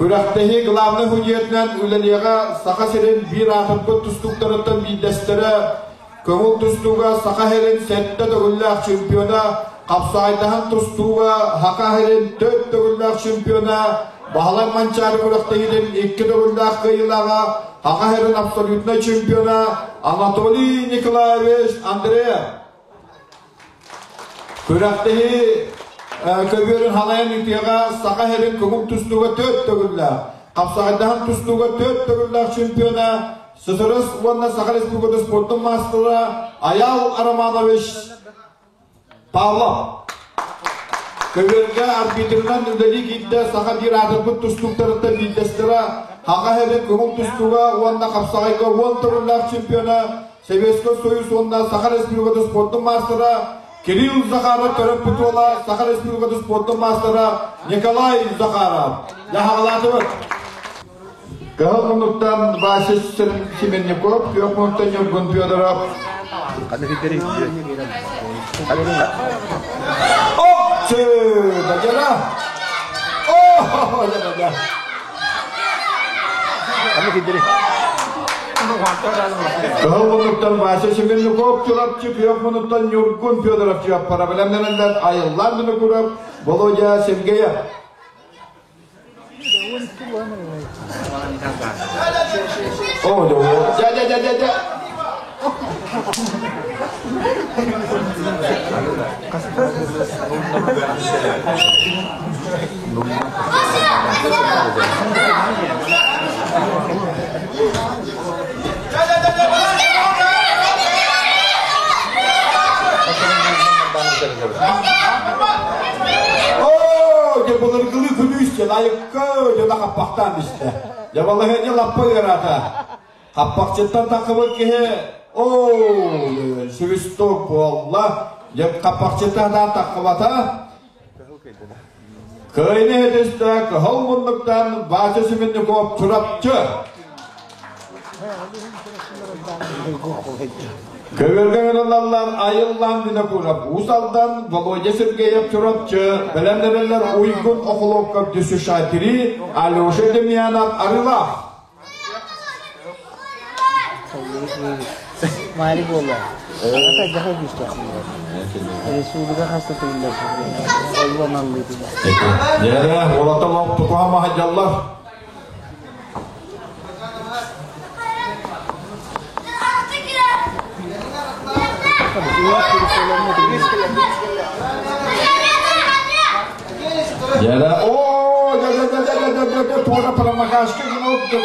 Күрэхтэһии главнай судьуйатынан үлэлиэҕэ Саха сирин биир аатырбыт тустууктарыттан биирдэстэрэ, көҥүл тустууга Саха сирин сэттэ төгүллээх чемпиона, хапсаҕайдаһан тустууга Саха сирин төрт төгүллээх чемпиона, Баһылай Манчаары күрэхтэһиитин икки төгүллээх кыайыылааҕа, Саха сирин абсолютнай чемпиона Анатолий Николаевич Андреев. Күрэхтэһии көбүөрүн халайан ыытыаҕа Саха сирин көҥүл тустууга төрт төгүллээх, хапсаҕайдаһан тустууга төрт төгүллээх чемпиона, СССР уонна Саха Республикатын спордун маастара Айаал Романович Павлов. Көбүөргэ арбитрынан үлэлии киирдэ саха биир аатырбыт тустууктарыттан биирдэстэрэ Саха сирин көҥүл тустууга уонна хапсаҕайга уон төгүллээх чемпиона Советскай Союз уонна Саха Республикатын спордун маастара Кирилл Захаров төрөппүт уола Саха Республикатын спордун маастара Николай Захаров. Дьаһаҕалаатыбыт. Кыһыл муннуктан Вася Семенников, күөх муннуктан Ньургун Федоров. Опчы! Бадьара! О, дьа Кыһыл муннуктан Вася Семенников, Чурапчы, күөх муннуктан Ньургун Федоров чуаппара бэлэмнэнэллэр Айыллаан Винокуров, Володя Сергеев. О, дьэ, дьэ, дьэ, дьэ, дьэ. Оо, дьэ былыргылыы күлүүс дьэ лайыкка дьэ хаппахтаан истэ. Дьэ балаһыанньа лаппа ыараата. Хаппахчыттан таххыбыт киһи оо, свисток буолла. Дьэ хаппахчыттан таххыбата. Кыайыны иһитистэ кыһыл муннуктан Вася Семенников Чурапчы. Көбүөргэ ыҥырыллаллар Айыллаан Винокуров Уус Алдан, Володя Сергеев Чурапчы, бэлэмнэнэллэр Уйгун Охлопков Дюсюшатири, Алеша Демьянов Арылаах. Маали буолла. Аҕата дьаһай күүстээх буолар. Республика хаста төгүллэр Оллон аллыытыгар. Дьэрэ, уолаттар тутуһан маһадьаллар. Дьэрэ, оо, дьэ, дьэ, дьэ, дьэ, дьэ, дьэ, дьэ, туора промокашка гынып дьэ,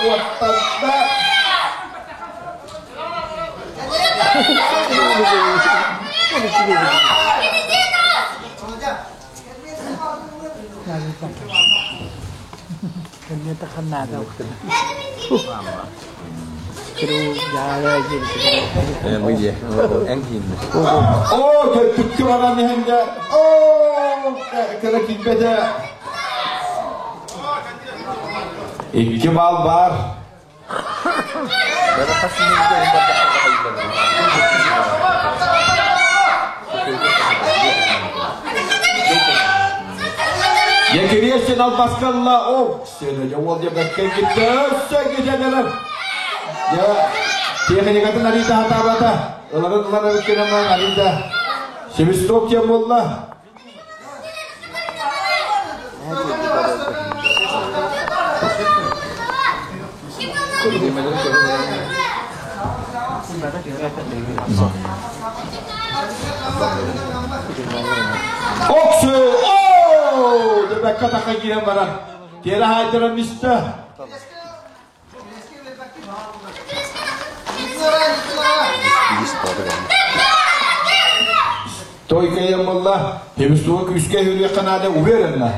Оо, көттүккэ баран иһэн дьэ, оо, кыра киирбэтэ. Икки бал баар. Екиресин албаскалла ок сені дьэ уол дьэ кэлгитте өссө кичэнэлэр. Дьэ техникатын арита хатаабата. Ыларын ылан эбиккинэн арита. Свисток диэн буолла. Оксу! Оо! Дебекка таха киирэн баран. Тиэрэ хаайтаран мистэ. Той кэйэн буолла, Хемистуга күүскэ үрүөххэ наада уверенно.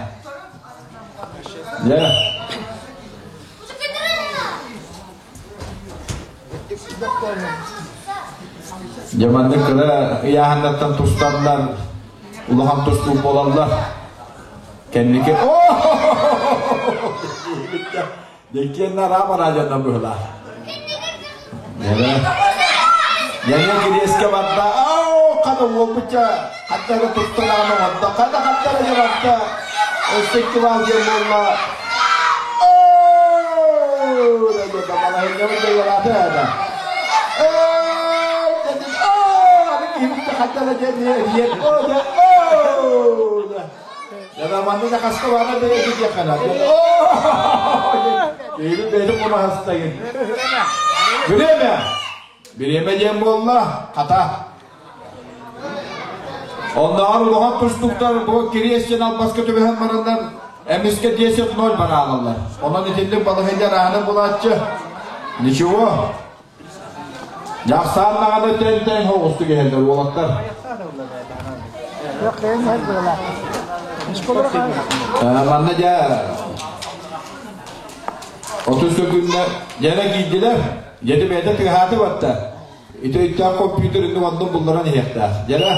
Дьэ. Дьэ маннык кыра ыйааһыннартан тусталлар, улахан тустуу буолаллар. Кэнники Диккиэннэ араам араадьаннан быһылаах. Яна кириэскэ барда, оо, хата уолбучча, хатта эрэ тутталаан оҥордо, хата хатта эрэ барда, өссө икки баал диэн буолла. Балаһыанньабыт дойдулаата это. Время! Бириэмэ диэн буолла, хата. Оннооҕор улахан тустууктар бу кириэс диэн албаска түбэһэн бараннар эмискэ 10-0 бараалаллар. Онон итинник балаһыанньа арааны булааччы. Ничего. Дьахсааннаҕына тэн-тэн хоҕустук иһэллэр уолаттар. Манна дьэ 30 күннэ дьэрэ киирдилэр. Дьэти бэйэтэ тыаһааты батта. Ити өйдөөх компьютер инни оннун булларан иһиэхтээх. Дьэрэ.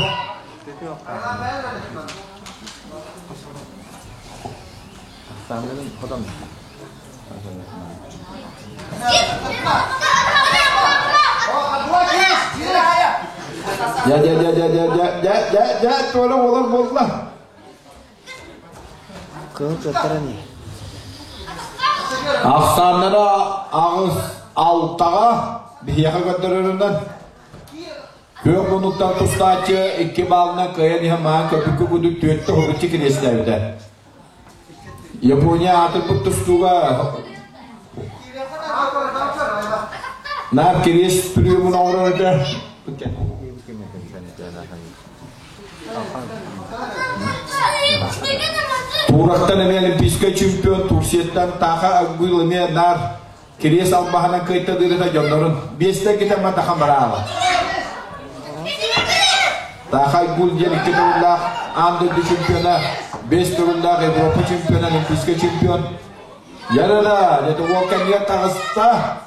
Дьэ, дьэ, дьэ, дьэ, дьэ, дьэ, дьэ, дьэ, дьэ, туора буолар буолла. Кыһыл кыаттаран иһэр. Ахсааннара аҕыс алтаҕа биһиэхэ көрдөрөрүнэн Күөх муннуктан тустааччы икки баалынан кыайан иһэн маһан көпүккэ кудук түөртэ хобуччу кириэстээбитэ. Япония аатырбыт тустууга наар кириэс приемун оҥорор этэ. Туурактан эмиэ олимпийскай чемпион Турцияттан Таха Акгуйл эмиэ наар Кириэс албаһынан кыайталыырыта дьоннорун биэстэ китэн матахан бараала. Таха Акгул диэн икки төгүллээх аан дойду чемпиона, биэс төгүллээх Европа чемпиона, олимпийскай чемпион. Ярада, дето уол кэннигэр таҕыста.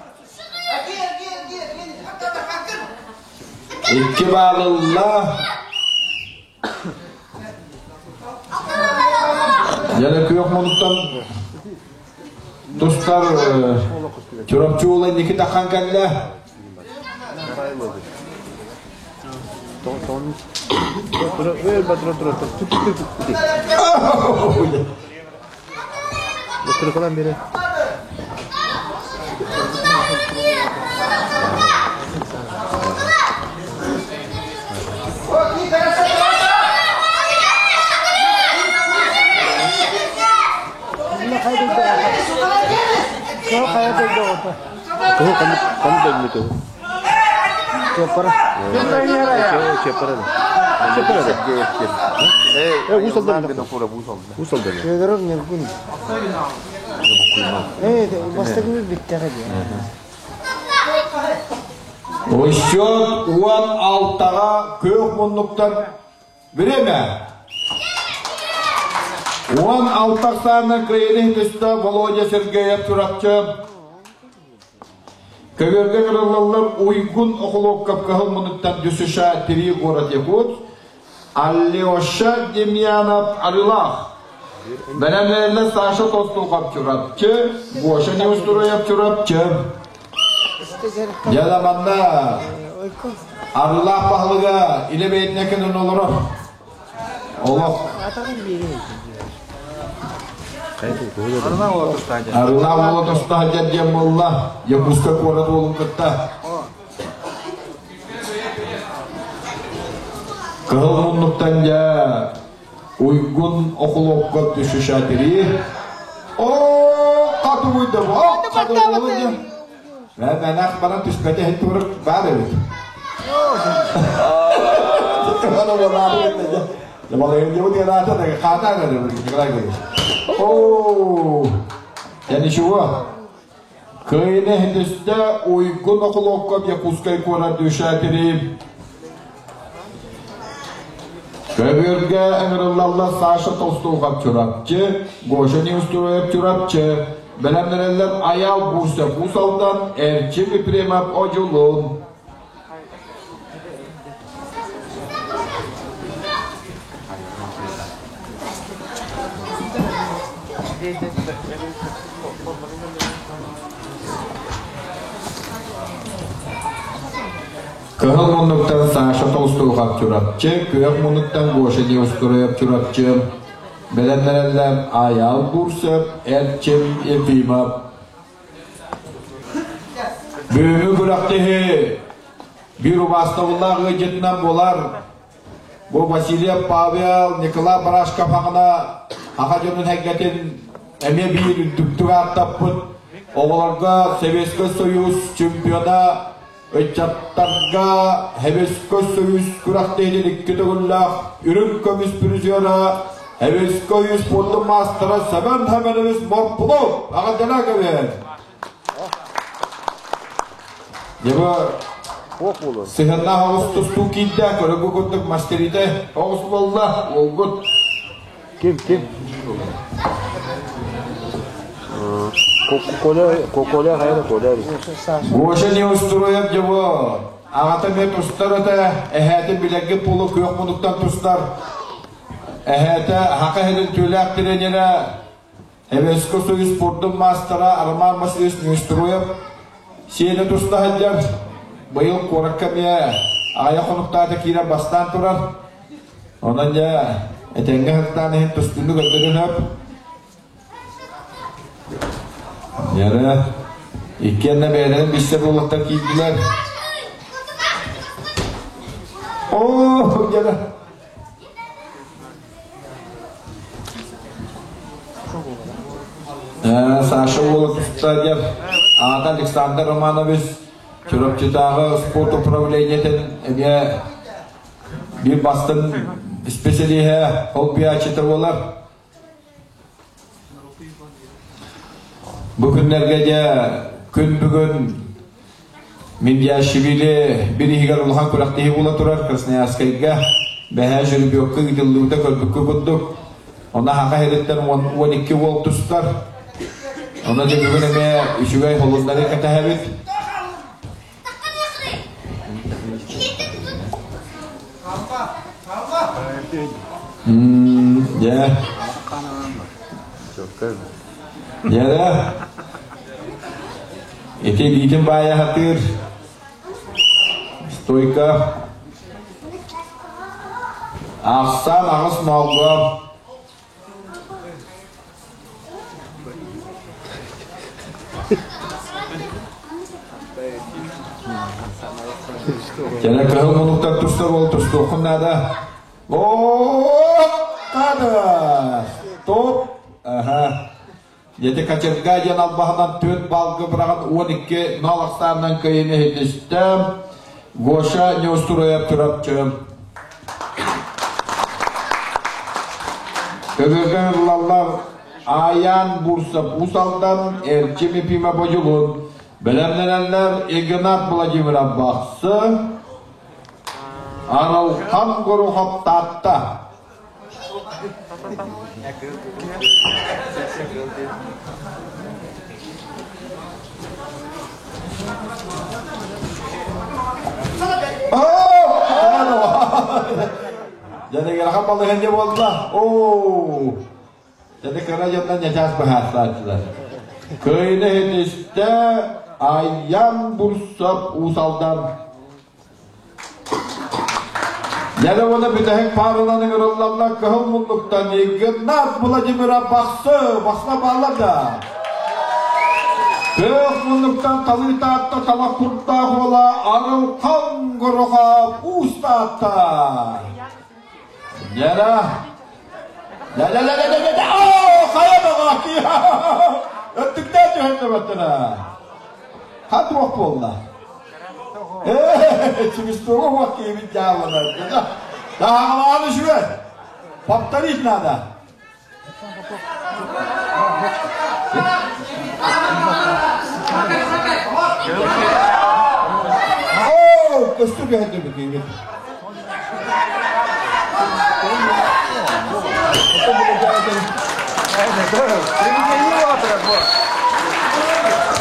Икки баалылла. Дьэ күөх мунуттан тустар Чурапчы уола инники таххан кэллэ. Федоров Ньургун. Бастакы бүттэҕэ дии. Счет 16-ға күөх муннуктан Время. 16 ахсаанынан кыайыны түстэ Володя Сергеев Чурапчы. Көбүөргэ кырыллаллар Уйгун Охолуоккап кыһыл муннуктан Дюсуша Три город Якут, Алеша Демьянов Арылаах. Бэлэмнэринэ Саша Тостухов Чурапчы, Гоша Неустроев Чурапчы. Дьэ манна Арылаах баһылыга илэ бэйэтинэ кэлэн олорор. Олох. Арылаах уола тостаһа диэн буолла. Якутскай куорат уолун кытта. Кыһыл муннуктан дьэ Уйгун охлопка түсүшатири. О, катуйда, о, катуйда. Мэнэх баран түспэтэ иһин турар баар эбит. О, я ничего. Кыайыны иһитистэ Уйгун Охлопков Якутскай куорат Дүшэтири. Көбүөргэ ыҥырыллаллар Саша Толстухов Чурапчы, Гоша Неустроев Чурапчы, бэлэмнэнэллэр Айаал Бурсев Уус Алдан, Эрчим Ефремов Одьулуун. Кыһыл муннуктан Саша Толстухов Чурапчы, күөх муннуктан Гоша Неустроев Чурапчы, бэлэмнэнэллэр Айаал Бурсев, Эрчим Ефимов. Бүгүҥҥү күрэхтэһии биир убаастабыллаах ыалдьытынан буолар. Бу Васильев Павел, Николай Барашков аҕына аҕа дьонун эйгэтин эмиэ биир үрдүктүк ааттаппыт оҕолорго Советский Союз чемпиона, ыччаттарга Советский Союз күрэхтэһиитин икки төгүллээх үрүҥ көмүс призера, Советский Союз спордун маастара Семен Семенович Морпунов аҕа кэбиһэн. Дьэ сыһыаннаах оҕус тустуу киирдэ, көрөгү курдук мастерита оҕус буолла, уолгут. Ким, ким? Коля, Коля хайа Коля. Гоша не устроят дьэ Аҕата эмиэ тустар этэ, эһээтин билэргэ пулу күөх мунуктан тустар. Эһээтэ хака иһин түүлээх тренерэ Эвеско Союз спордун маастара Роман Васильевич Неустроев сиэнэ туста сылдьар. Быйыл куоракка эмиэ аҕыйах хонуктаата киирэн бастаан турар. Онон дьэ этэҥҥэ сыртаан иһин тустууну көрдөрөн өп. Дьэрэ иккиэннэ бэйэлэрин билсэр уолаттар киирдилэр. Оо, дьэрэ Саша уола тустаадьар аата Александр Романович Чурапчытааҕы спорт управлениетын эмиэ биир бастыҥ исписэлииһэ, холбуйааччыта буолар. Бу күннэргэ дьэ күн бүгүн Миндиашвили бирииһигэр улахан күрэхтэһии буола турар Красноярскайга бэһээ жеребьевка ыытыллыбыта көрбүккэ курдук. Онно хаха иһириттэн 12 уол тустар. Онно дьэ бүгүн эмиэ үчүгэй холуннары кэтэһэбит. Дьэ. Дьэ. Ити илиитин баайа сатыыр. Стойка. Ахсаан аҕыс моолго. Кэлэ кыһыл мунуктар тустар уол тустуоххун наада. О, када! Стоп! Аха. Дьэти Качырга диэн албаһынан түөрт балга быраҕан 12 нол ахсаанынан кыайан иһитистэ. Гоша Неустроев Чурапчы. Көбүөргэ ыллаллар Аян Бурсов Уус Алдан, Эрчим Ефимов Бодьулун. Бэлэмнэнэллэр Игнат Владимиров Бахсы, Аралхан Горохов Таатта. Дьэ, балыһынньа буолла. Оо! Дьэ, кыра дьоннор ньачаас быһаарсааччылар. Кыайыны иһитистэ Айян Бурсов Уус Алдан. Дьэ уонна бүтэһик паарынан ыҥырыллаллар кыһыл муннуктан Игнат Владимира Бахсы, Бахса бааллар да. Күөх муннуктан Талыы Таатта талах курдаах уола Арылхан Горохов Уус Таатта. Дьэ Лэ-лэ-лэ-лэ-лэ-лэ! Оо, хайа доҕоор! Өттүктээн түһэн төбөттөнө. Хат уох буолла. Ээ, чимистуга уох киһибит дьааллана. Даҕалаан үчүгэй. Повторить надо. Оо, көстүү түһэн төбөтүбүт.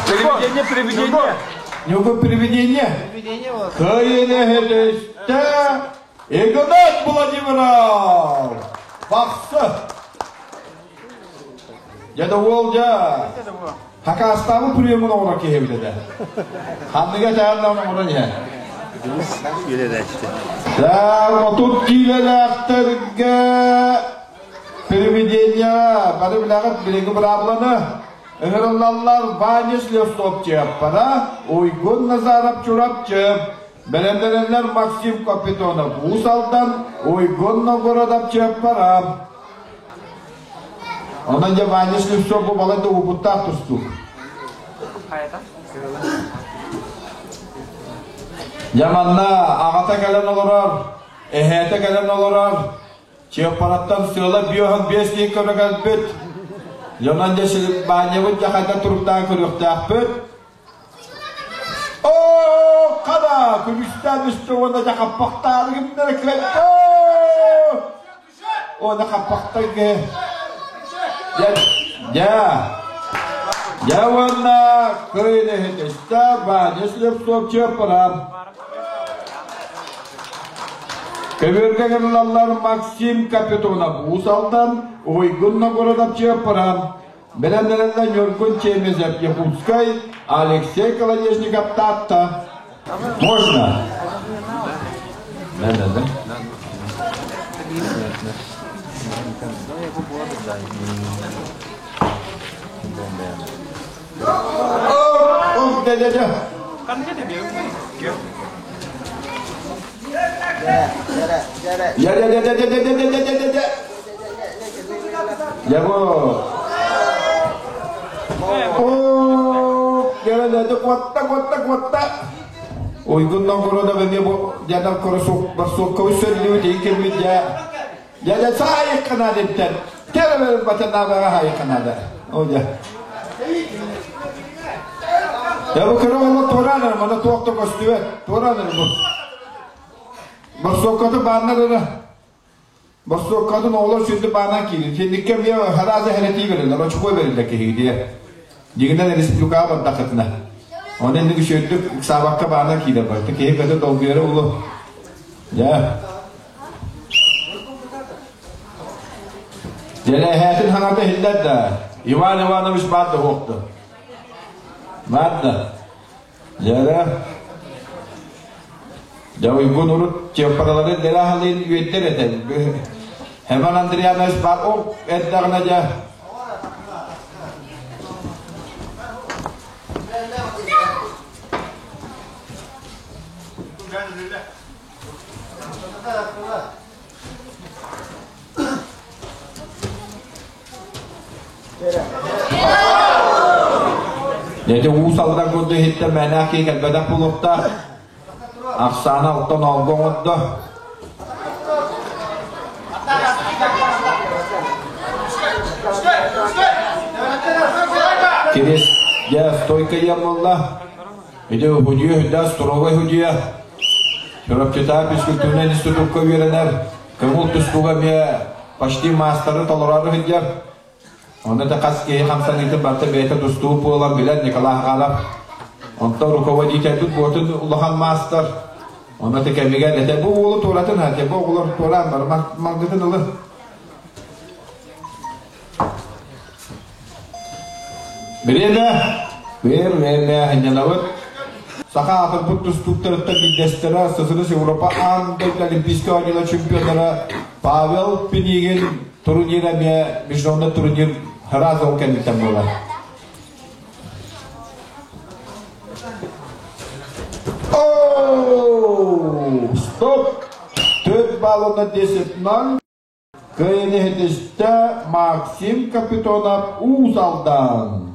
Привидение, привидение. Нюга привидение. Кыайыны Игнат Владимиров! Бахсы! Дьэ уол дьэ Хакастаабы приемун оҥорор киһи эбит этэ. Ханныга этэҕин оҥорон иһэр. Так, 30 киилэлээхтэргэ привидение бары билэҕит билиҥҥи быраабыланы. Ыҥырыллаллар Ваня Слепцов Чыаппара, Уйгун Назаров Чурапчы, бэлэмнэнэллэр Максим Капитонов Уус Алдан, Уйгун Новгородов Чыаппара. Онон дьэ Ваня Слепцов бу балай да уопуттаах тустуук. Дьэ манна аҕата кэлэн олорор, эһээтэ кэлэн олорор, Чыаппараттан сыала биоһон биэс киһи көрө кэлбит. Дьонон дьэ Баанньабыт дьэ хайдах туруктаан көрүөхтээхпит. Оо, хана, күлүстээн үстэ уонна дьэ хаппахтаары кимнэрэ кэлбит. Уонна хаппахтарга дьэ, дьэ, дьэ уонна кыайын иһитистэ Ваня Слепцов Чыаппара. Көбүөргэ ыҥырыллаллар Максим Капитонов Уус Алдан, Уйгун Новгородов Чыаппара, бэлэмнэнэллэр Ньургун Чемезев Якутскай, Алексей Колодезников Таатта. Можно? Да, да, да. О, дя, дя, дя. Я, я, я, я, я, я, я, я, я, я. Я бу. О, кэлэ куотта, куотта, куотта. Уйгун Новгородов эмиэ бу дьадар барсуокка сөллүбүт иккиммит дьэ. Дьэ дьэ саайыккана диттэн. Кэлэ батанааҕа хайыкканаада. О дьэ. Я бу кыра оҕолор туораан мана туох да көстүбэт. Туораан бу. Барсуоккаты бааннар эрэ. Барсуоккатын оҕолор сүрдү баанан киирин. Синникке эмиэ харааза хэрэтии берилер, очко берилер киһиги дие. Дигинен республикаҕа бардахытына. Оны инник үчүгдүк ыксаабакка баанан киирэр бар. Киһи көтө долгуйара улу. Я. Дьэлэһээтин ханата иһиллэр да, Иван Иванович баар да уохту. Баар да. Дьэрэ. Дьэ уйгун урут чыаппаралары дэлэ үөттэр этэ. Хэмэн Андрианович баар ол эрдэҕинэ дьэ Дьэ Уус Алдан курдук иһиттэн мээнээх киһи кэлбэтэх буолуохтаах. Ахсаана оттон оолго оҥордо. Кирис, дьэ, стойка ийэм буолла. Ити худьуйа хүдэ, столовай худьуйа. Чурапчытаа физкультурнай институкка үөрэнэр. Көҥүл тустууга эмиэ почти маастары толороору сылдьар. Онно да хас киһи хамсаныытын барыта бэйэтэ тустуу буолан билэр Николай Хагалов. Онтон руководительбит буотун улахан маастар. Онно да кэмигэр этэ бу уолу туоратын ха, бу оҕолор туораан бар малгытын ылын. Бириэмэ, бириэмэ сынньанабыт. Саха аатырбыт тустууктарыттан биирдэстэрэ СССР Европа аан дойду Олимпийскай оонньуулар чемпионнара Павел Пинигин турнир эмиэ международный турнир сразу ол кэнниттэн буолар. Оу! Стоп! Төрт баллына 10-0. Кыайан иһитистэ Максим Капитонов Уус Алдан.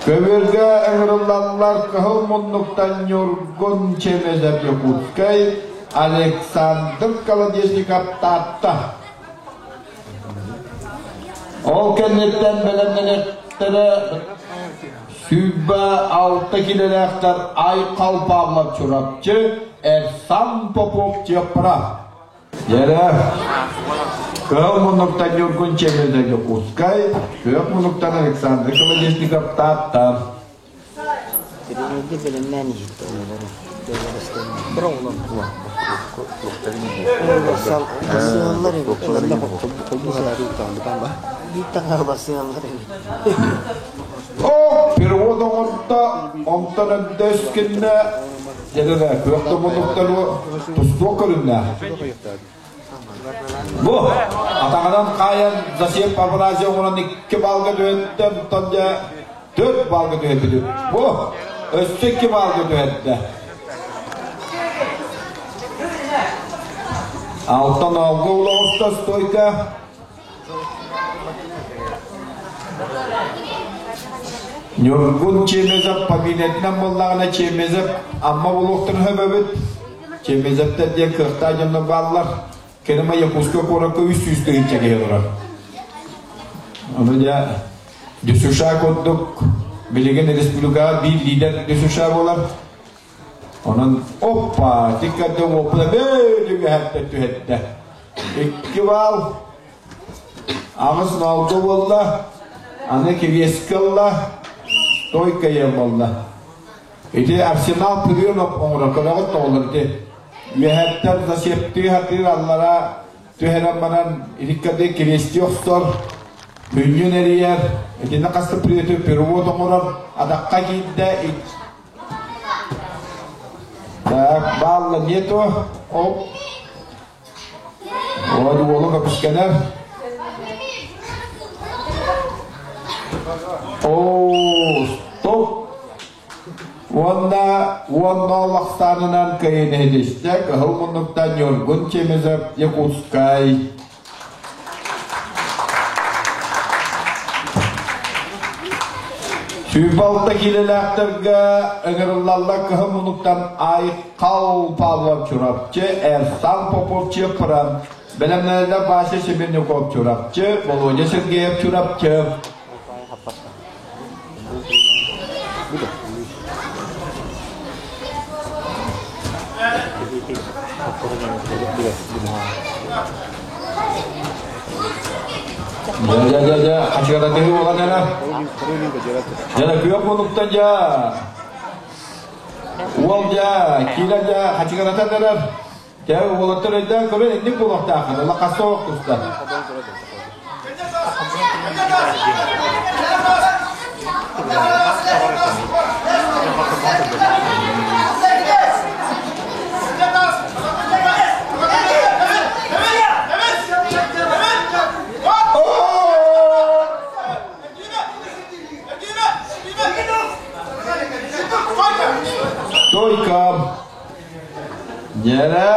Көбүөргэ ыҥырыллаллар Кыһыл муннуктан Ньургун Чемезов Якутскай, Александр Колодезников Таатта. Ол кэнниттэн бэлэмнэниэхтэрэ 26 килэлээхтэр Айхал Павлов Чурапчы, Эрсан Попов Чыаппара. Дьэрэ, Кыһыл муннуктан Ньургун Чемезов Дьокуускай, Күөх муннуктан Александр Колодезников Таатта. Тренерди бэлэмнээн иһитте оҕолору. Бір оҕолор Басыаллар эбит. Биир таҥаһы басыаллар эбит. О, перевод оҥордо, онтон өндөс гынна, дьэ күөх да муннуктан тустуох көрүннэ. Бу атаҕынан хаайан засев Афанасий оҥорон икки балга түһэттэ, онтон дьэ төрт балга түһэрбит. Бу өссө икки балга түһэрдэ. Алтан алга улаҕыста стойка. Ньургун Чемезов фамилиятынан буоллаҕына Чемезов Амма булуохтарын сөбөбүт. Чемезовтар диэн кыахтаах дьоннор бааллар. Кэлима Якутскай куоракка 300 тыһыынча киһи олорор. Ону дьэ ДЮСШ курдук билигин республикаҕа биир лидер ДЮСШ буолар. Онон оппа, тиккэрдэ уоппута бөөлүгэһэттэн түһэттэ. Икки баал, аҕыс ноолго буолла, аны кириэскэ ылла, стойка буолла. Ити Арсенал Пырынов оҥорор көрөҕүт тоҕолор ити. Үөһэттэн засептыы сатыыр аллара түһэрэн баран итиккэрдэ кириэстии охсор, күнньүн эрийэр, итиннэ хаста приветы перевод оҥорор, атахха киирдэ, Так, балла нету. Оп. Вот уолу көпүскэнэр. О, стоп. Уонна уонна олохтаанынан кыайын иһитистэ кыһыл муннуктан Ньургун Чемезов Якутскай. Сүүрбэ киилэлээхтэргэ ыҥырыллаллар кыһыл муннуктан Айхал Павлов Чурапчы, Эрсан Попов Чыаппыран, бэлэмнэнэллэр Вася Семенников Чурапчы, Володя Сергеев Чурапчы. Дьэ, дьэ, дьэ, хачыгаратыһы буолан эрэ. Дьэ, күөх мунуктан дьэ. Уол дьэ, киирэн дьэ, хачыгаратан эрэр. Дьэ, уолаттар өйдөөн көрөн инник буолуохтааххын, ыла хасса оҕох тустар. Стойка! Дьэрэ.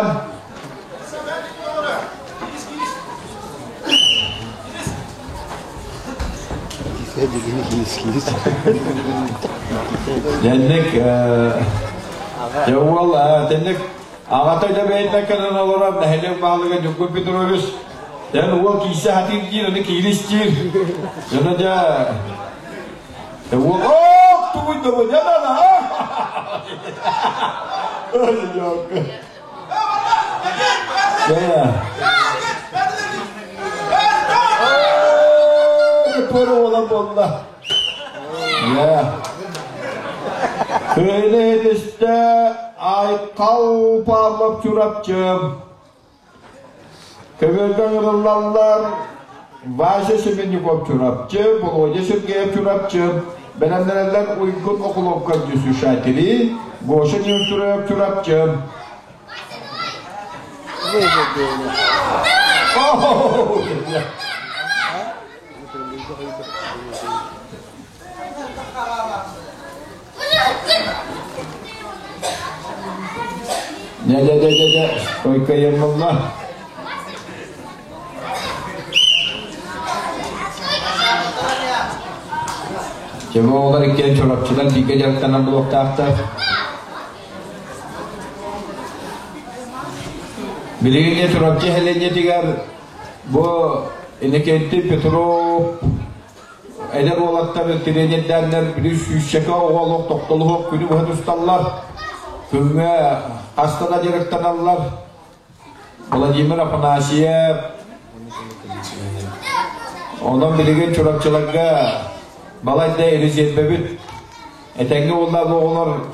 Дэнник дьэ уол дэнник аҕата дьэ бэйэтэ кэлэн олорор нэһилиэк баһылыга Ньургун Петрович дьэн уол киирсэ хатыыр диир аны киирис диир дьоно дьэ уол ох тугуй да дьэ Туора уола буолла. Кыайыны этистэ Айхал Павлов Чурапчы. Көбүөргэ ыҥырыллаллар Вася Семенников Чурапчы, Володя Сергеев Чурапчы, бэлэмнэнэллэр Уйгун Окуловка Дюсюшатели, Гоша Неустроев Чурапчы. Дьэ-дьэ-дьэ-дьэ, стойка ермолла. Чего олар иккиэн чурапчылар бииргэ дьарыктанан булуохтаахтар. Билигин Чурапчы сэлиэнньэтигэр бу Иннокентий Петров Эдэр уолаттар тренердээннэр били сүүсчэкэ оҕо олох тохтолуһуох күнү быһа тусталлар. Күҥҥэ хаста да дьарыктаналлар. Владимир Афанасьев Онон билигин Чурапчыларга балайда резервэбит. Этэҥҥэ уоллаах оҕолор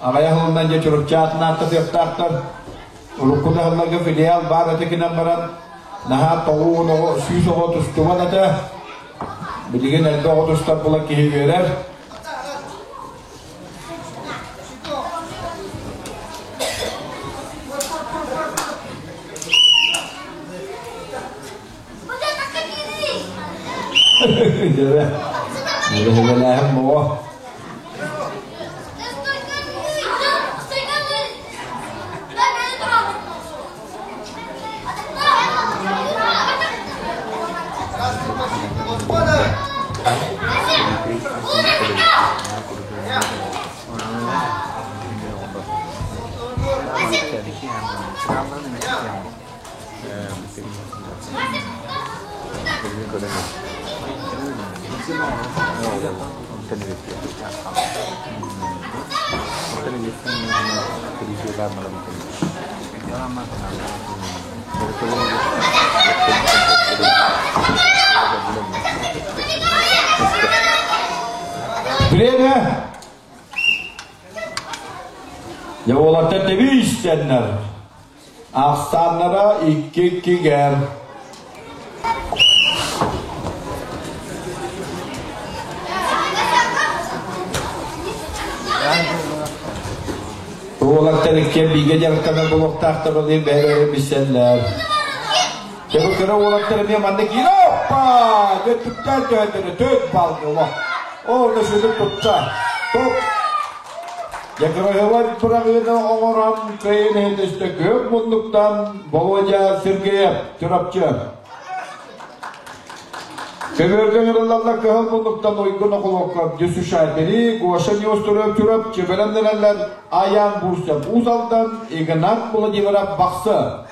аҕыйах сылынан дьэ Чурапчы аатын ааттатыахтаахтар. Урукку да сылларга филиал баар этэ гынан баран наһаа тоҕуун оҕо, сүүс оҕо тустубат этэ. Билигин элбэх оҕо тустар була киһи үөрэр. Дьэрэ. Үлэлээһин боҕо. Время! Дьэ уолаттар тэбии истэннэр. Ахсааннара икки-иккигэр. Уолаттар иккиэн бииргэ дьарыктанар буолуохтаахтар, ол иһин бэйэлэрин билсэллэр. Дьэ бу кыра уолаттар эмиэ манна киирэ оппа! Дьэ түктээн түһэллэрэ төрт балга олох. Ол да сүрүн тутта. Топ! Дьэ кыраһыабай быраҕыыны оҥорон кыайан иһитистэ күөх муннуктан Володя Сергеев, Чурапчы. Көбүөргэ ыҥырыллаллар кыһыл муннуктан Уйгун Околоков, Дюсушатери, Гоша Неустроев, Чурапчы бэлэмнэнэллэр Аян Бурсев, Уус Алдан, Игнат Владимиров, Бахсы.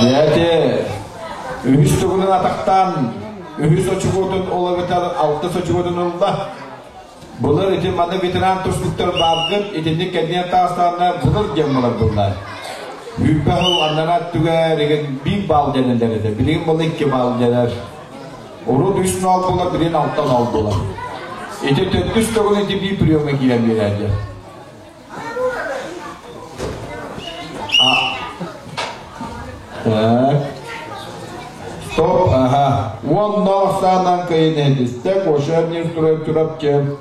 Дьээти, үһүс тугунан атахтаан, үһүс очукуотун ол эбэтэр алтыс очукуотун ылла. Былыр ити манна ветеран тустуктар бааргыт, итинник кэнниэн таастаанна былыр диэн булар Үүппэ сыл аннараа өттүгэр игин биир баал дэнэллэр этэ. Билигин була икки баал дэнэр. Урут үс нол була, билигин алта нол була. Ити төрдүс төгүл ити биир приемҥа киирэн биэрээдьэ. Так. Стоп, ага. Уонна саанан кыйын Гоша Нестуров Чурапчы.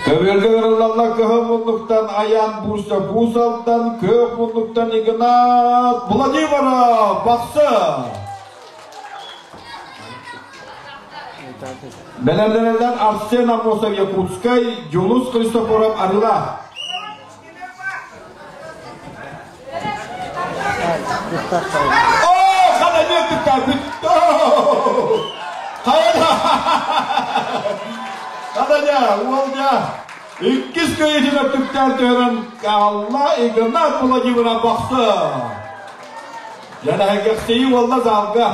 Көбүөргэ ырыллаллар кыһыл муннуктан Аян Бурса Бусалтан, көк муннуктан Игнат Владимиров Бахсы. Бэлэмнэнэллэр Арсен Аммосов Якутскай, Дьулус Христофоров Арыла. Оо, хананьык кыттаабыт. Хайа Хананьа, уолдьа. Иккис кыайыытын өттүктээн түһэрэн Алла Игнат Владимировна бахсы. Дьэнэһэгэхсийи уолла залга.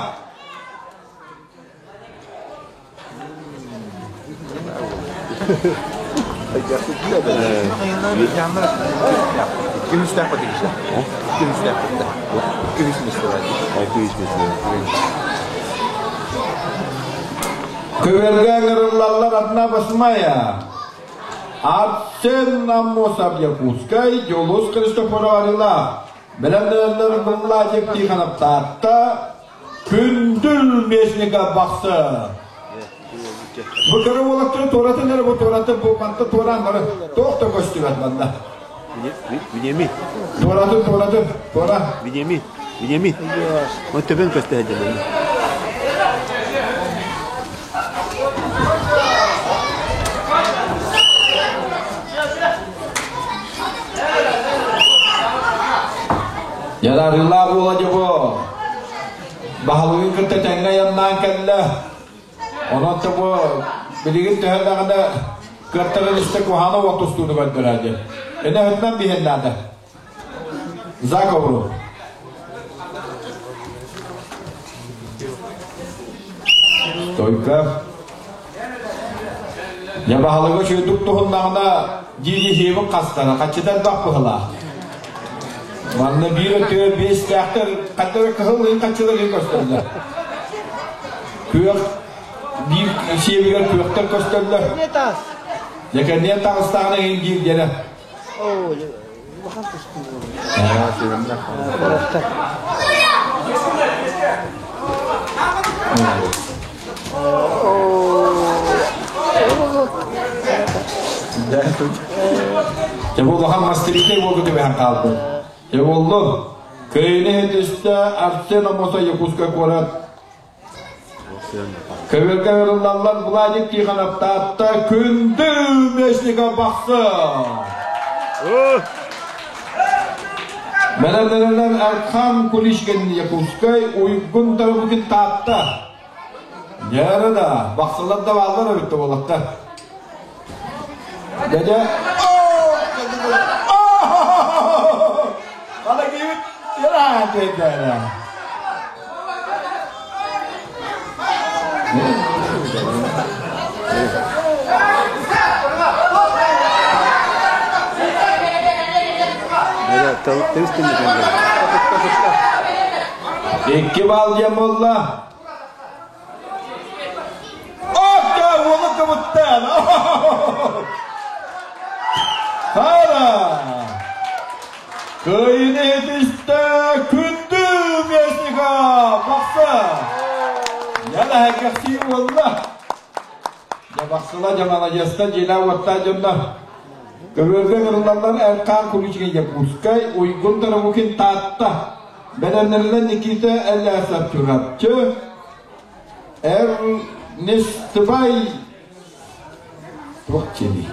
Көбүөргэ ыҥырыллаллар одна восьмая. Арсен Аммосов Якутскай, Дьулус Христофоров Арила. Бэлэмнэнэллэр Владик Тихонов Таатта, Күндүл Местников Бахсы. Бу кыра уолаттары туоратын эрэ бу туоратын бу манта туораан бары туох да көстүбэт манна. Венеми. Туоратын туоратын туора. Венеми. Венеми. Он төбөн көстө сылдьар. Ярарыылаах уола дьобо баһылыгын кытта тэҥҥэ айаннаан кэллэ. Онон да бу билигин төһө даҕаны кыаттаран истэ куһаана уот тустууну көрдөрөр диэн. Эне өтүнэн биһэн наада. Заговору. Стойка. Дьэ баһылыга үчүгэйдик туһуннаҕына дии сиэбин хастара, хаччыта элбэх быһылаах. Манна биир өттүгэр биэстээхтэр хаттара кыһыл ыйын хаччылар ыйын көстөллөр. Күөх биир сиэбигэр күөхтэр көстөллөр. Дьэ кэнниэн таҕыстаҕына иһин диир диэнэ. Улахан тустуу буолар. Дьэ бу улахан мастеритай буолга түбэһэн хаалбыт. Дьэ буоллун. Кыайыны түстэ Арсен Омосо Якутскай куорат. Көбүөргэ ырыллаллар Владик Тихонов Таатта Күндү Мечников Бахсы. Бэлэмнэнэллэр Архан Кулишкин Якутскай, Уйгун Тарабукин Таатта. Дьээрэ да, бахсылар да бааллар эбит буоллахта. Дядя, Хала киһибит ыраан тиэрдээрэ. Икки балл диэн буолла. Отто уолу кыбыттан! Хара! Кыайыны этистэ күндү Местника бахса! Яла хәкәхси уолла! Дьэ бахсыла дьэ маладьыаста дьиэлээх уоттаах дьоннор. Көбүөргэ ыҥырыллаллар Эркаан Куличкин Якутскай, Уйгун Тарабукин Таатта. Бэлэмнэринэн Никита Элясов Чурапчы, Эрнестыбай туох диэний?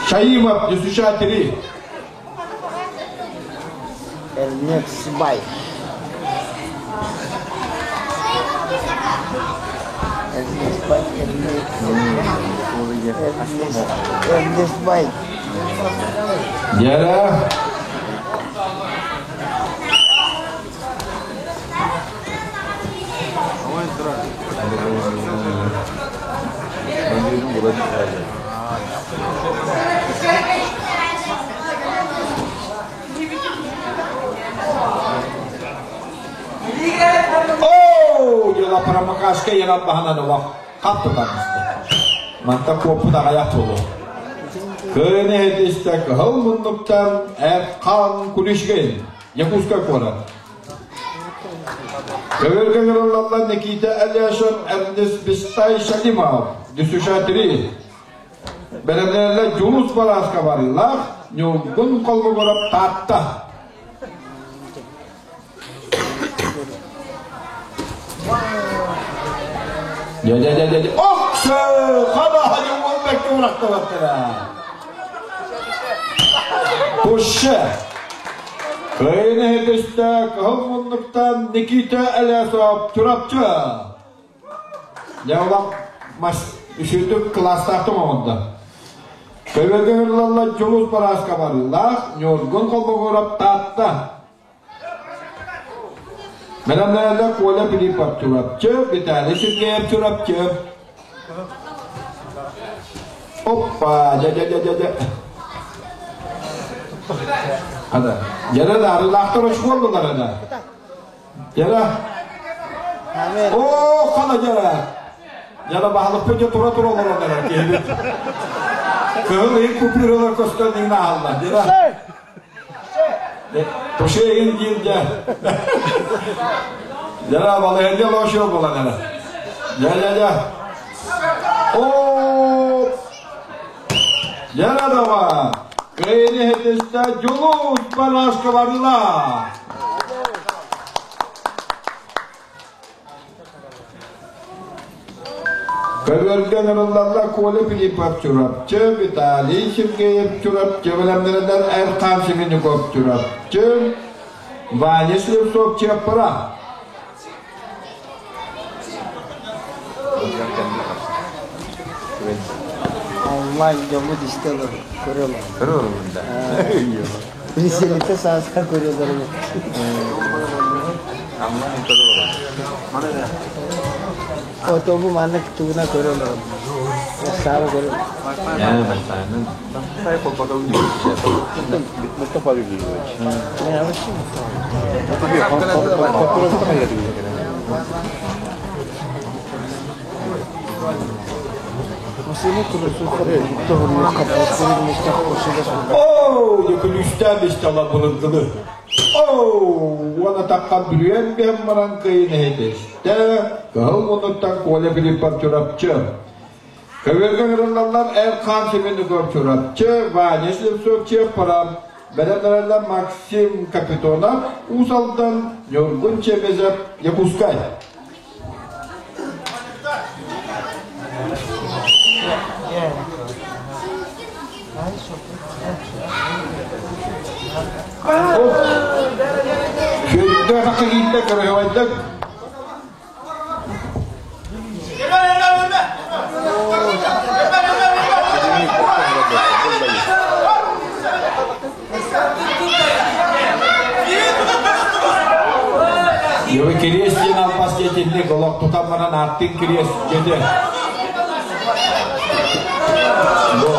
Шаимов Дюсушатри. Эрнестбай. Эрнестбай, Эрнестбай. Дьэрэ. Оо, дьыла промокашка янат баһынан олох хап тутан Манта куоппут аҕайах буолуо. Кыайан иһитистэ кыһыл муннуктан Эрхан Кулишкин, Якутскай куорат. Көбүөргэ ыҥырыллаллар Никита Алешев, Эрнис Бистай Шалимов, Дюсюша-3. Бэлэмнэнэллэр Дьулус Барааска барыылаах Ньургун Холмогоров Таатта. Дьэ-дьэ-дьэ-дьэ. Охсө! Хаба хадьуҥҥун бэккэ урахтабаттара. Туше! Кыайын иһитистэ кыһыл муннуктан Никита Элесов Чурапчы. Дьэ улах мас үсүрдүк кылаастаахтым оҥордо. Көбөкө ырылалла Дьулус Барааска барыылаах Ньургун Холбогоров Таатта. Бэлэмнээллэр Коля Филиппов Чурапчы, Виталий Сергеев Чурапчы. Оппа, дьэ-дьэ-дьэ-дьэ. Хада. Дьэрэ да арыылаахтар оскуоллулар ана. Дьэрэ. Оо, хана дьэрэ. Дьэрэ баһылыкпыт дьэ тура-тура олорон эрэр киһибит. Кыһыл иһин купюралар көстөн иҥнэ аһаллар. Дьэрэ. Тушегин диир дьэ. Дьэ, балыһыанньа лошел буолан эрэ. Дьэ, дьэ, дьэ. О, дьэ, давай. Кыайыны иһитистэ Дьулус Барашка барыла. Көбүөргэ ыҥырыллаллар Коля Филиппов Чурапчы, Виталий Сергеев Чурапчы, бэлэмнэринэн Эрхан Семенюков Чурапчы, Ваня Слепцов Чыаппара. Онлайн дьоммут истэ олорор, көрө олорор. Көрө олорбун да. Приселите сааска көрө олорор. Отобу маннык тугуна көрө олорор. Оо, дьэ күлүүстээн истэла былыргылы. Оо, уон атахха бүрүйэн биһэн баран кыйын эһитистэ, кыһыл муннуттан Коля Филиппов Чурапчы. Көбүөргэ ыҥырыллаллар Эр-Хаан Семенников Чурапчы, Ваня Слепцов Чыаппара, бэлэмнэрэллэр Максим Капитонов, Уус Алдан, Ньургун Чемезов, Якутскай. Сүүрдэ атахха киирдэ, кырыһыбайдык. Йови кириэс диэн албас диэтинник олох тутан баран ааттыын кириэс диэтэ. Бу.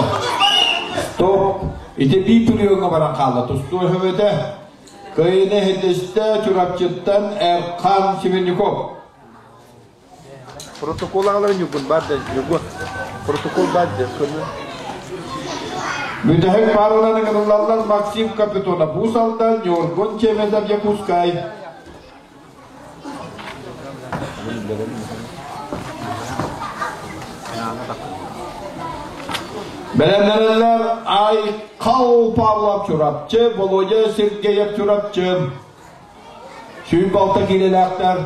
Стоп. Ити биир түрүөҥҥэ баран хаалла. Тустуу өһөбөтө. Кыайыыны иһитистэ Чурапчыттан Эрхан Семенников. Протокол аҕаларын Ньургун баар да Ньургун. Протокол баар да көрүө. Бүтэһик паараларын ыҥырыллаллар Максим Капитонов Уус Алдан, Ньургун Чемезов Якутскай. Бэлэмнэнэллэр Айхал Павлов Чурапчы, Володя Сергеев Чурапчы. Сүүн балта киилэлээхтэр.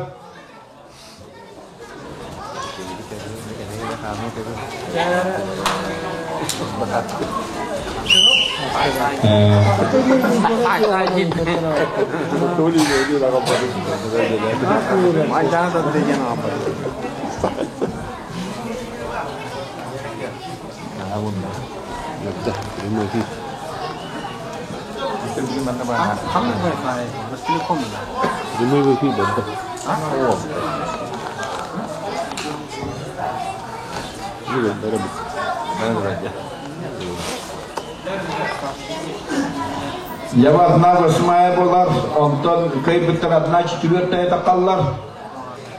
Ява одна восьмая буолар, онтон кыайбыттар одна четвертая тахаллар.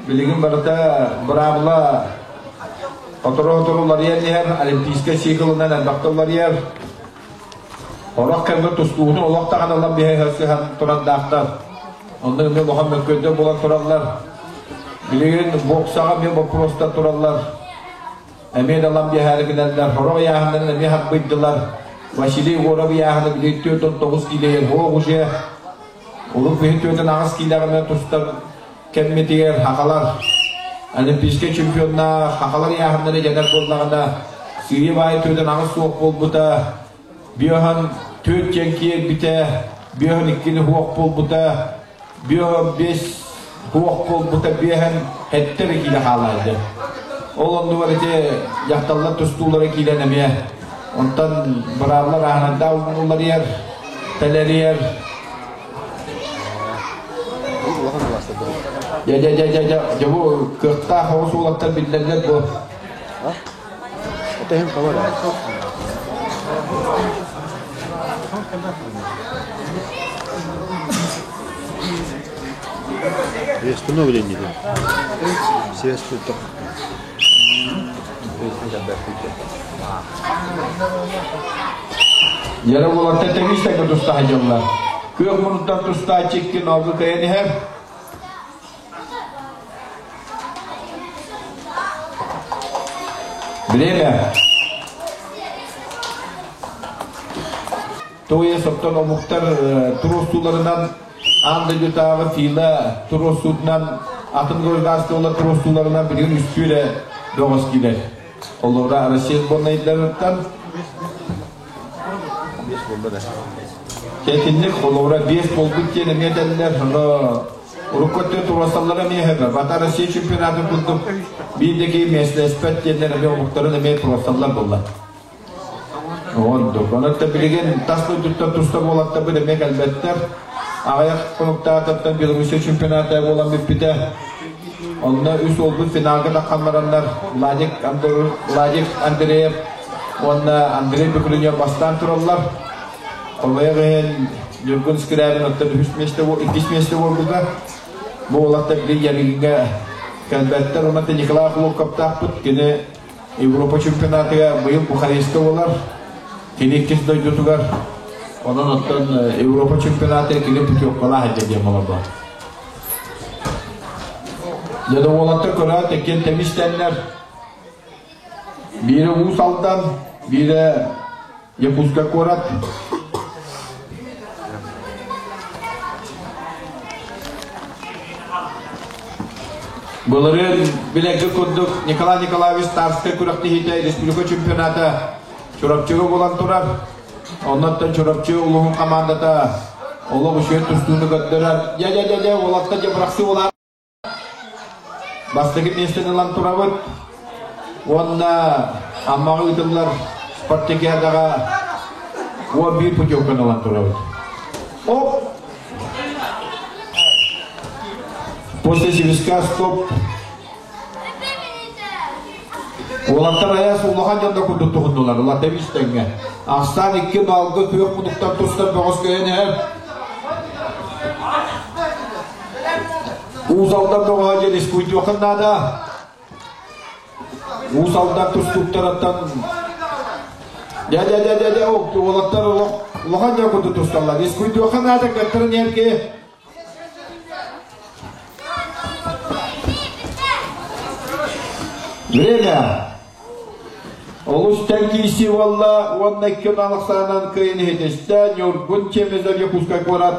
Билигин барыта быраабыла Отору-отору уларыйан иһэр, олимпийскай циклынан элбэхтэ уларыйар. Орох кэмҥэ тустууну олох даҕаны ылан биһэ сыһан турандаахтар. Онно эмиэ улахан мөккүөрдэр буолан тураллар. Билигин боксаҕа эмиэ боппуруостар тураллар. Эмиэ да ылан биһээри гыналлар. Сорох ыйааһыннарын эмиэ харбыйдылар. Василий Егоров ыйааһына билигин 49 киилэ суох уже. Улук биһи 48 киилэҕинэ тустар кэммитигэр хахалар олимпийскай чемпионнаах хахалар ыйааһыннара дьэнэр буоллаҕына сыыйа баайы түөтэн аҕыс суох буолбута биоһан түөрт диэн киэрбитэ биоһан иккини хуох буолбута биоһан биэс хуох буолбута биэһэн сэттэ эрэ киилэ хаалаайда ол оннугар ити дьахталлар тустуулара киирэн эмиэ онтон быраабылар ааһынардаах уларыйар тэлэрийэр. Дьэ, дьэ, дьэ, дьэ, дьэ, дьэ, бу кыахтаах оҕус уолаттар биллэллэр бу. Приостановление. Связь тут. Яра уолаттар тэбиистэҥҥэ туста сылдьаллар. Күөх муннуктан тустааччы икки ноогу кыайан иһэр. Время. Туйа соттон омуктар туруорсууларынан аан дойдутааҕы ФИЛА туруорсуутунан атын государстволар туруорсууларынан билигин үстүү эрэ бөҕөс киирэр. Олорго Россия сборнайдарыттан Итинник холобура биэс буолбут диэн эмиэ этэллэр. Ону урукку өттүн туруорсаллара эмиэ сөбө. Бата Россия чемпионатын курдук биир да киһи миэстэлэспэт диэннэр эмиэ омуктарын эмиэ туруорсаллар буолла. Ордук. Онон билигин тас дойдуттан туста буолаттарбыт эмиэ кэлбэттэр. Аҕыйах хонуктаатыттан Белоруссия чемпионата буолан бүппүтэ. Онно үс уолбут финалга таххан бараннар Владик, Владик Андреев уонна Андрей Бекрунев бастаан тураллар. Хомойуох иһин Ньургун Скрябин оттон үһүс миэстэ, иккис миэстэ буолбута. Бу уолаттар били Ярыгиҥҥа кэлбэттэр. Онон Николай Охлопковтаахпыт. Кини Европа чемпионатыгар быйыл Бухареска буолар. Кини иккис дойдутугар. Онон оттон Европа чемпионатыгар кини путевкалаах этэ диэн буолар. Дьэ да уолаттар көрөөт иккиэн тэбистэннэр. Биирэ Уус Алдан, биирэ Якутскай куорат. Былырыын билэргэ курдук Николай Николаевич Тарскай күрэхтэһиитэ республика чемпионата Чурапчыга буолан турар. Оннуттан Чурапчы улууһун командата олох үчүгэй тустууну көрдөрөр. Дьэ, дьэ, дьэ, дьэ, уолаттар дьэ бырахсыы улаат. Бастакы миэстэни ылан турабыт. Уонна Аммаҕа ыытыллар спартакиадаҕа 11 путевканы ылан турабыт. Оп! После свистка стоп. Уолаттар айас улахан дьон да курдук туһуннулар, улата тэҥҥэ. Ахсаан икки балгы күөх мунуктан тустар бөҕөс көйөн иһэр. Уус Алдан бөҕөһө диэн искуйтуохха наада. Уус Алдан тустууктарыттан дьэ дьэ дьэ дьэ дьэ уолаттар улахан дьон курдук тусталлар. Искуйтуохха наада кыттарын иһэрки Время. Олус тэҥ киирсии буолла уонна икки Александран кыайан иһитистэ Ньургун Чемезов Якутскай куорат.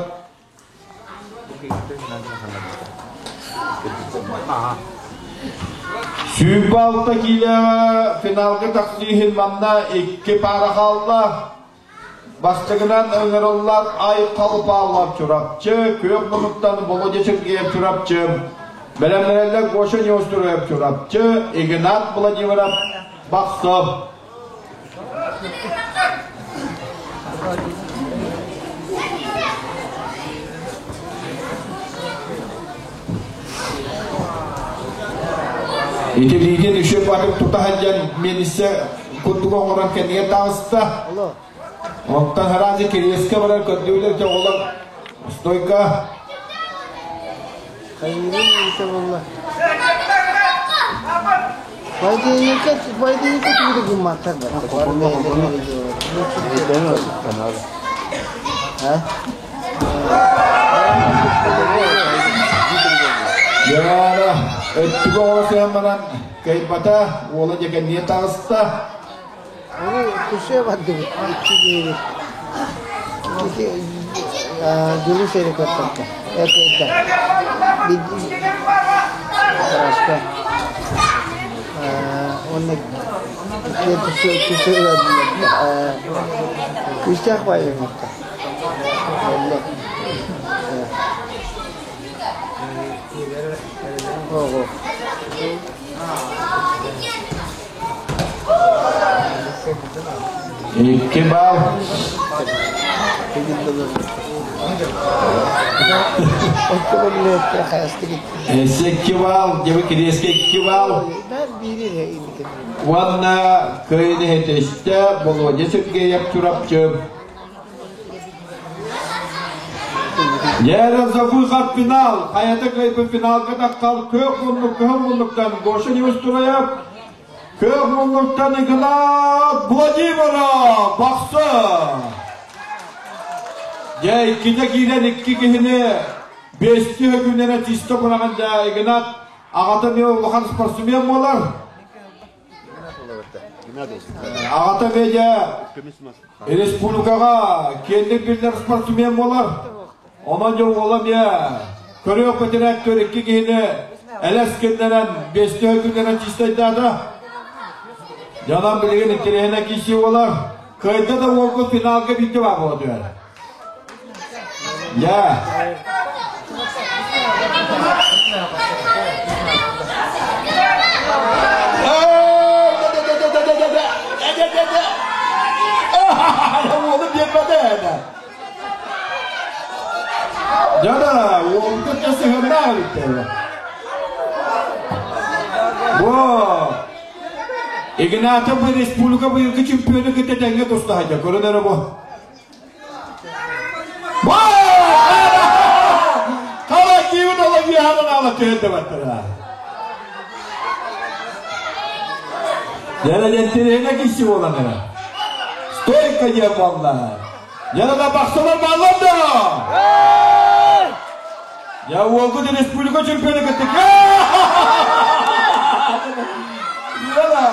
Сүүрбэ алта киилэҕэ финалга тахсыы иһин манна икки паара хаалла. Бастакынан ыҥырыллар Айхал Павлов Чурапчы, Күөх Мунуктан Володя Сергеев Чурапчы, бэлэмнэнэллэр Гоша Неустроев Чурапчы, Игнат Владимиров Бахсов. Ити лиитин үчү батып тута сылдьан миэниссе курдук оҥорон кэннигэр таҕыста. Онтон хараазы Кириэскэ баран көрдүүлэр оҕолор стойка. Хайыырын ыыта буолла. Байдыйыка байдыйыка түбүрү гымматтар Яра, өттүгө оҕо сыһан баран кыайбата, уола дьэкэнниэ таҕыста. Ону күсүө бардыбыт икки биири. Ити дьулус эрэ көртөрдө. Эркэйдэ. Тараска. Уонна күсүө Күүстээх баайы оҥорто. Ого. Икки бал. Икки бал, дебе кириэскэ икки бал. Уонна кыайын иһитистэ Володя Сергеев Чурапчы. Дьэ, за выход финал. Хайата кыайбыт финалга таххал күөх муннук кыһыл муннуктан Гоша Неустроев, күөх муннуктан Игнат Владимиров Бахсы. Дьэ, иккитэ киирэн икки киһини бэстии өгүннэрэ чисто быраҕан дьэ Игнат аҕата эмиэ улахан спортсмен буолар. Аҕата эмиэ республикаҕа киэҥник биллэр спортсмен буолар. Онон дьэ уола эмиэ көрүөх бэтэрээт көр икки киһини элэс гыннаран, биэстии күннэрэн чистайдаата. Дьонон билигин интэриэһинэй киирсии буолар. Кыайда да уолгут финалга биирдэ баар буола түһэр. Дьэ. Уолу биэрбэтэ Дьэ да, уолбут да сыһыаннаах эбиттэр. Бу Игнатов республика быйылгы чемпиону кытта тэҥҥэ туста сылдьар. Көрөн эрэ бу. Хара киһи ола ала түһэн баттара. Яра дентирehine kişi olan era. Стойка диэн буолла. Яра да бахсылар баллар да. Я уолгут республика чемпионы кыттык. Яра.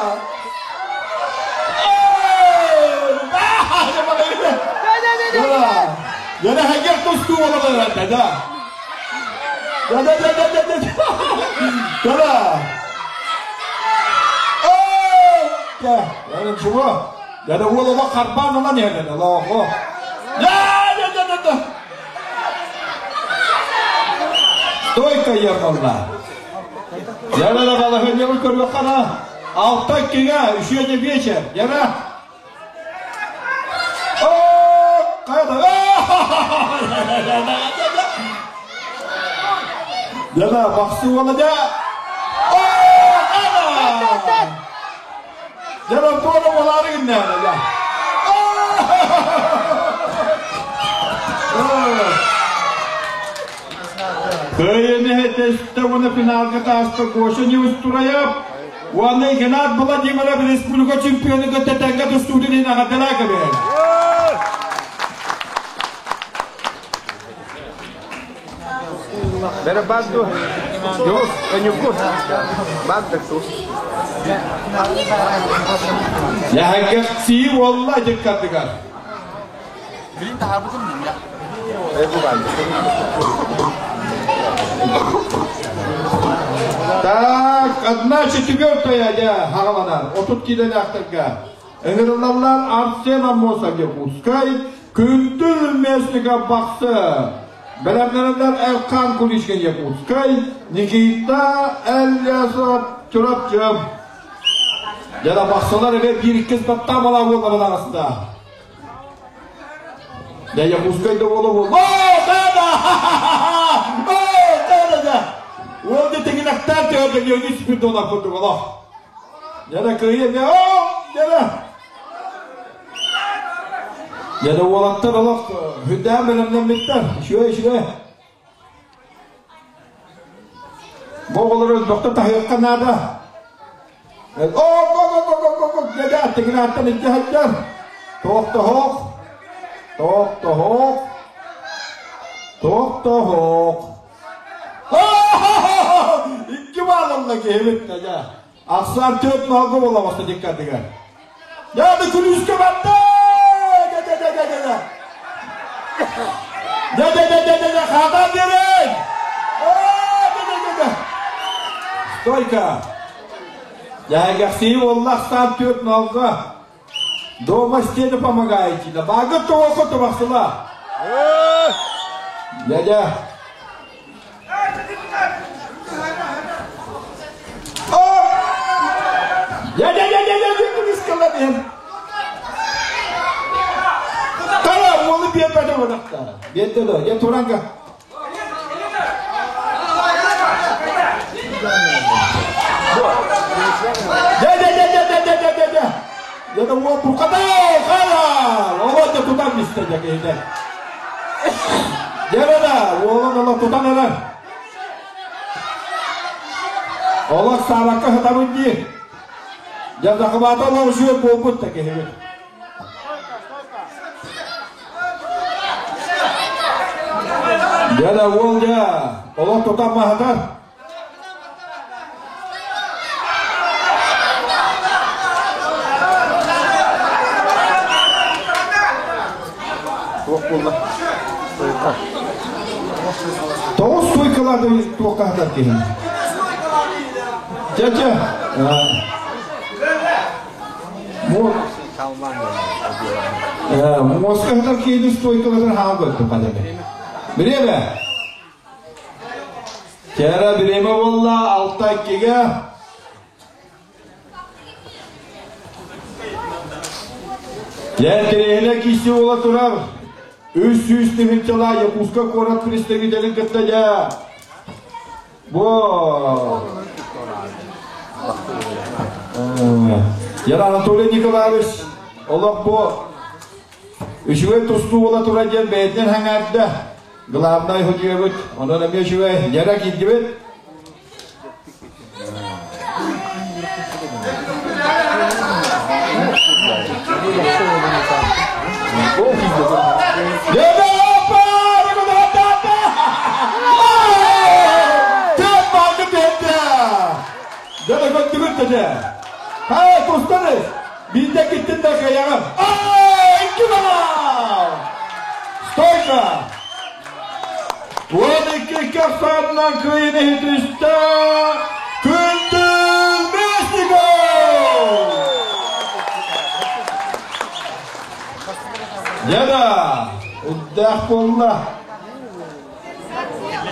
Яра хагер тустуу болалар да. Да да да да да да. Да. Яра чего? Яра уол ола карбан ола не да лого. Я да да да да. Стойка ехала. Яра да балаһыанньабын көрүөххэ Алта иккигэ үсүөнньэ вечер. Яра. Яра бахсы уола дьэ. Яра туора буолаары гынна дьэ. Кыайыны тэстэ уонна финалга тааста Гоша Неустроев уонна Игнат Владимиров республика чемпионы кытта тэҥҥэ тустуутун иһин эҕэрдэлээ кэбиһэр. Бэрэ баадду. Дьоҕус, өньукку. Бааддык тус. Яһагахсии уолла дьыккардыгар. Билин таһаарбытым дии. Так, одна четвертая дьэ хаҕаланар. 30 киилэлээхтэргэ. Ыҥырыллаллар Арсен Аммосов Якутскай, Күндүл Местников Бахсы. Бэлэмнэнэллэр Эрхан Куличкин Якутскай, Никита Эллясов Чурапчы. Дьэ да бахсылар эбэ биир иккис баттаа бала буолларын аҕыста. Да Якутскай да уола буол. О, да да! О, да да да! Уол да тигинэхтээн төһөрдө Леонид Спиридонов курдук олох. Дьэ да кыайа дьэ, о, дьэ да! Дьэ да уолаттар олох хүндээн бэлэмнэммиттэр. Үчүгэй, үчүгэй. Бу оҕолору өлбөхтө таһыахха наада. О, тигинаттан илдьэ сылдьар. Тохтоһоох. Тохтоһоох. Тохтоһоох. Икки баалалла киһибит дьэ. Ахсаан төрт ноһго буолабаста диккардыгар. Я да күлүүскэ барда! Дэ-дэ-дэ-дэ-дэ! Дэ-дэ-дэ-дэ-дэ! Хаатан биэрэн! Дэ-дэ-дэ-дэ! Стойка! Дьээгэхсии уолла ахсаан төрт ноһго. Дома стены помогаете. Да багы тоҕо тубахсыла. Дядя. Дядя, дядя, дядя, дядя, Тара, уолу биэрбэтэ уонахта. Биэрдэ да, я туранга. Дэ-дэ-дэ-дэ-дэ-дэ-дэ-дэ! Я думал, пукатай, хала! Олода тутан мисте дьэ Дьэ уолан ола тутан ылар. Олох саабакка сытабын дии. Дьэ захвата олох үчүгэй буолбут да киһибит. Дьэ да уол дьэ, олох тутан маһатар. Туох буолла? Тоҕус стойкалаах туохха сытар киһи. Дьэ, дьэ. Муоска сытар киһини стойкаларын хаан көрдүм хадами. Бириэмэ. Кэрэ бириэмэ буолла алта иккигэ. Лэнтириэһинэ киси буола турар. 300 тыһыынчалаа Якутска куорат представителин кытта дьэ бу Яна Анатолий Николаевич олох бу үчүгэй тустуу буола турар диэн бэйэтинэн хаҥаардэ. Главнай судьуйабыт, онон эмиэ үчүгэй. Яра киирдибит. Хай, тустарыз! Биирдэ киттин да кыайаҕын. Ай, икки балл! Стойка! 12 ахсаанынан кыайыны иһитистэ Күндүл Местников! Дьэ үрдээх буолла.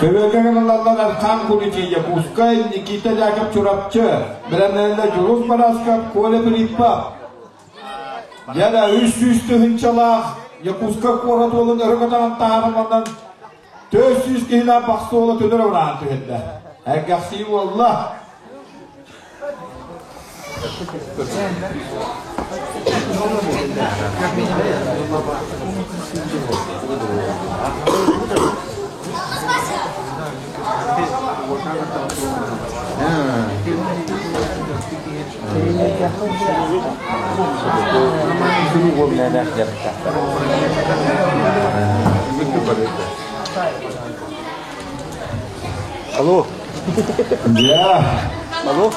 Көбүөргэ гыналлар Архан Куличи, Якутскай, Никита Яков Чурапчы, бэлэмнэнэллэр Дьулус Барасков, Коля Филиппов. Дьэ 300 тыһыынчалаах Якутскай куорат уолун өрө көтөҕөн таһаарыманан 400 киһилээх бахсы уола төлөр ураан түһэрдэ. Эргэхсии буолла. Алло. Дьэ. Алло.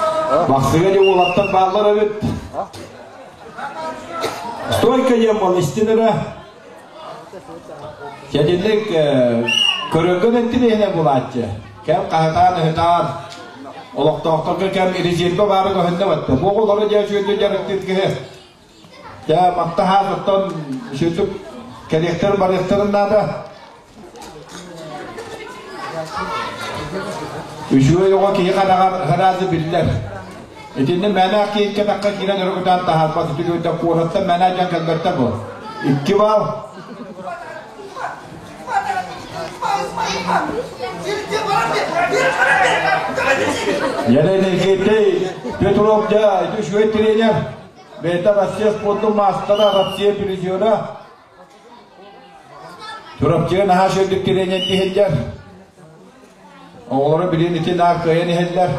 Бахсыга дьэ уолаттар бааллар эбит. Стойка диэн буол истин эрэ. Чэтинник көрөргө интириэһинэй буолааччы. Кэм хаһытаан-ыһытаан, олохтоохторго кэм резервэ баара көһүннэ батта. Бу оҕолору дьэ үчүгэйдик дьарыктыыр киһи. Дьэ мантаһаат оттон үчүгдүк кэлиэхтэрин барыахтарын наада. Үчүгэй оҕо киһи хараҕар хараазы биллэр. Итиннэ мээнээх киһи кэтэххэ киирэн өрө таһаарбат үтүгүрдэ куораттан мээнэ дьон кэлбэттэр бу. Икки бал. Елена Никитай Петров дьэ ити үчүгэй тренер. Бэйэтэ Россия спордун маастара, Россия призера. Чурапчыга наһаа үчүгэйдик тренер иһиллэр. Оҕолоро билин ити наар кыайан иһэллэр.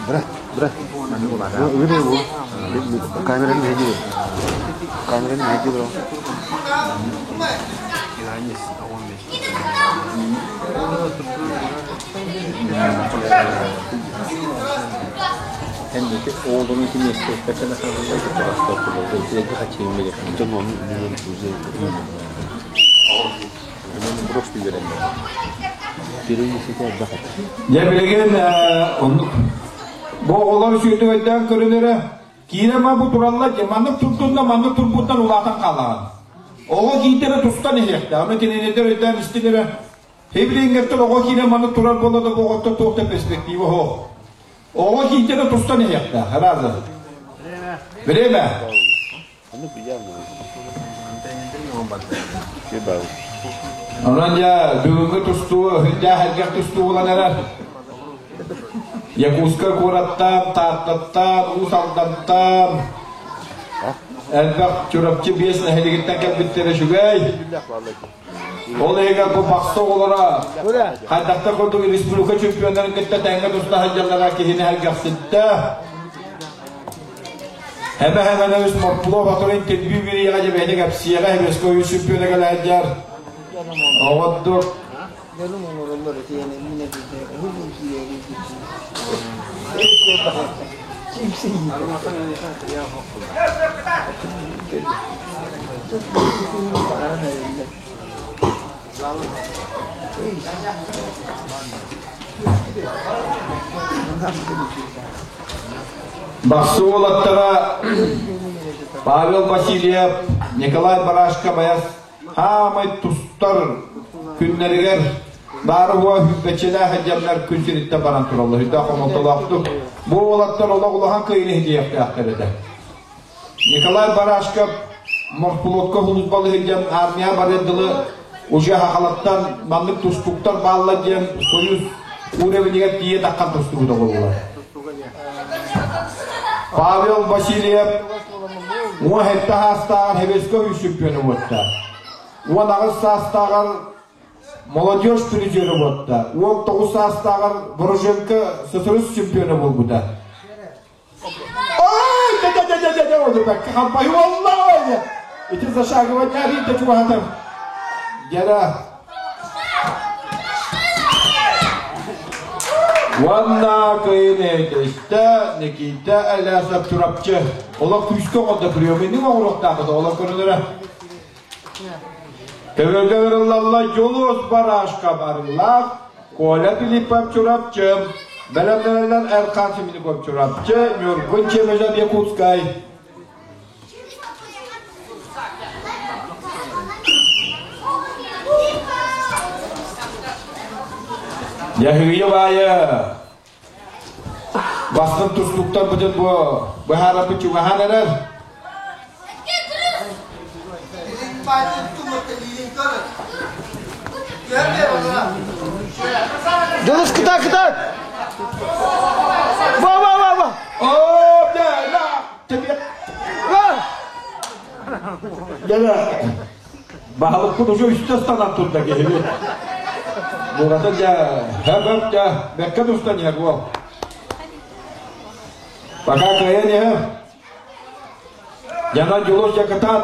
Брат, брат, камераны найди. Камераны найди, бро. Дьэ билигин оннук бу оҕолор үчүгэйдик өйдөөн көрүнэрэ киирэ ма бу тураллар дьэ маннык турдунна маннык турбуттан улаатан хаалаҕын. Оҕо киирдэрэ тустан иһиэхтээх, ону кинилэр өйдөөн истинэрэ Хибилиҥҥэттэн оҕо киирэ маннык турар буолла да бу оҕоттон туох да перспектива суох. Оҕо киирдэрэ тустан иһиэхтээх, разы. Время. Онон дьэ бүгүҥҥү тустуу үрдээх эргэх тустуу буолан эрэр. Якутскай куораттан, Тааттаттан, Уус Алдантан, элбэх Чурапчы биэс нэһилигиттэн кэлбиттэрэ үчүгэй. Ол иһигэр бу Бахсы оҕолоро хайдахтар курдук республика чемпионнарын кытта тэҥҥэ туста сылдьаллара киһини сэргэхситтэ. Эбэ Хэмэнэбис Морпулов атыр интервью бириэҕэ дьэ бэйэтэ кэпсиэҕэ Хебеско үс чемпиона кэлээдьэр. Оҕоддук. Дьонум оҥороллор этиэни мин эбитэ уһун киирээри Бахсы уолаттара Павел Васильев, Николай Барашко байас хаамай тустар күннэригэр баары уо хүппэччилээх дьоннор күн сириттэн баран тураллар. Үрдээх хомолтолоохтук. Бу уолаттар олох улахан кыайыыны иһитиэхтээхтэр этэ. Николай Барашков морфлотка хулусбалы сылдьан армия барыар дылы Уже хахалаттан маннык тустуктар бааллар диэн Союз уровенигэр тиийэ таххан тустубут оҕолор. Павел Васильев уон сэттэ саастааҕар Хевеско үс чемпиона буолта. 18 саастааҕар молодежь призера буолта. 19 саастааҕар Вороженко СССР чемпиона буолбута. Ой, да-да-да-да-да, хампайы буолла! Ити зашаговать да чугаһатар. Дьара. Уонна кыйын этистэ Никита Элясов Чурапчы. Олох күүскэ оҥордо приеминник оҥоруохтаахпыт олох көрүнэрэ. Төбөлгө ырыллалла Дьулус Барашка барыллаах Коля Филиппов Чурапчы, бэлэмнэнэллэр Эрхан Семенников Чурапчы, Ньургун Чемезов Якутскай. Яһыйы баайы бастын тустуктар бүтүн бу быһаараппыт чугаһаан эрэр. Дьулус кыта кыта! Ба ба ба ба! О, да, да, тебе. Дьэ, баһылыкпыт уже үстэ ыстанан турда киһибит. Бурата дьэ, хөп дьэ, бэккэ тустан иһэр уол. Пока кыайан иһэр. Дьанан Дьулус дьакытаат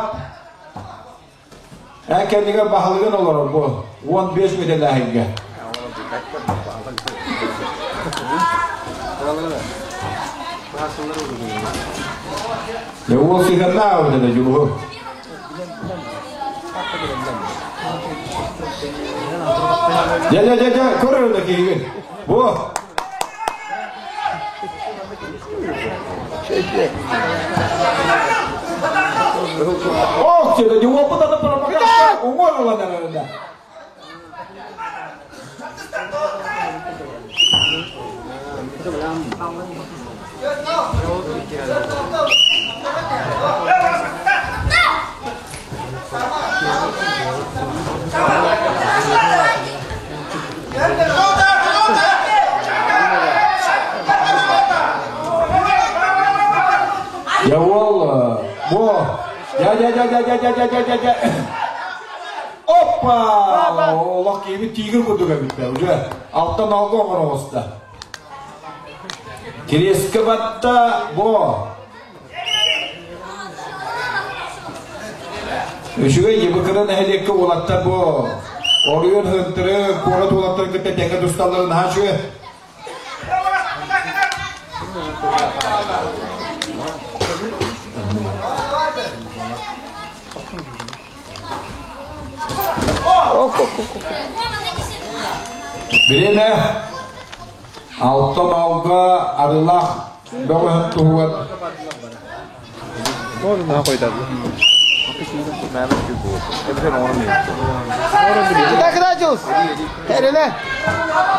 эн кэннигэр баһылыгын олорор бу 15 мэтэлээһиҥҥэ. Дьэ уол сыһыаннаах эбит этэ Дьулуһу. Дьэ, дьэ, дьэ, дьэ, көр эрэ киһигин. Бу. Ох, дьэ, дьэ, уоппут аны пропаганда уҥуор ылан эрэрэ. Дьэ уол, бу, дьэ дьэ дьэ дьэ дьэ дьэ дьэ дьэ дьэ Опа! Олох киһибит тигр курдук эбит уже алтан алга оҥоро оҕуста. Кириэскэ батта бо. Үчүгэй Ебыкыра нэһилиэккэ уолаттар бу Оруйун Хынтыры куорат уолаттарын кытта тэҥҥэ тусталларын наһаа үчүгэй. Бириэмэ алта балга арылах бөҕөһүн туһугар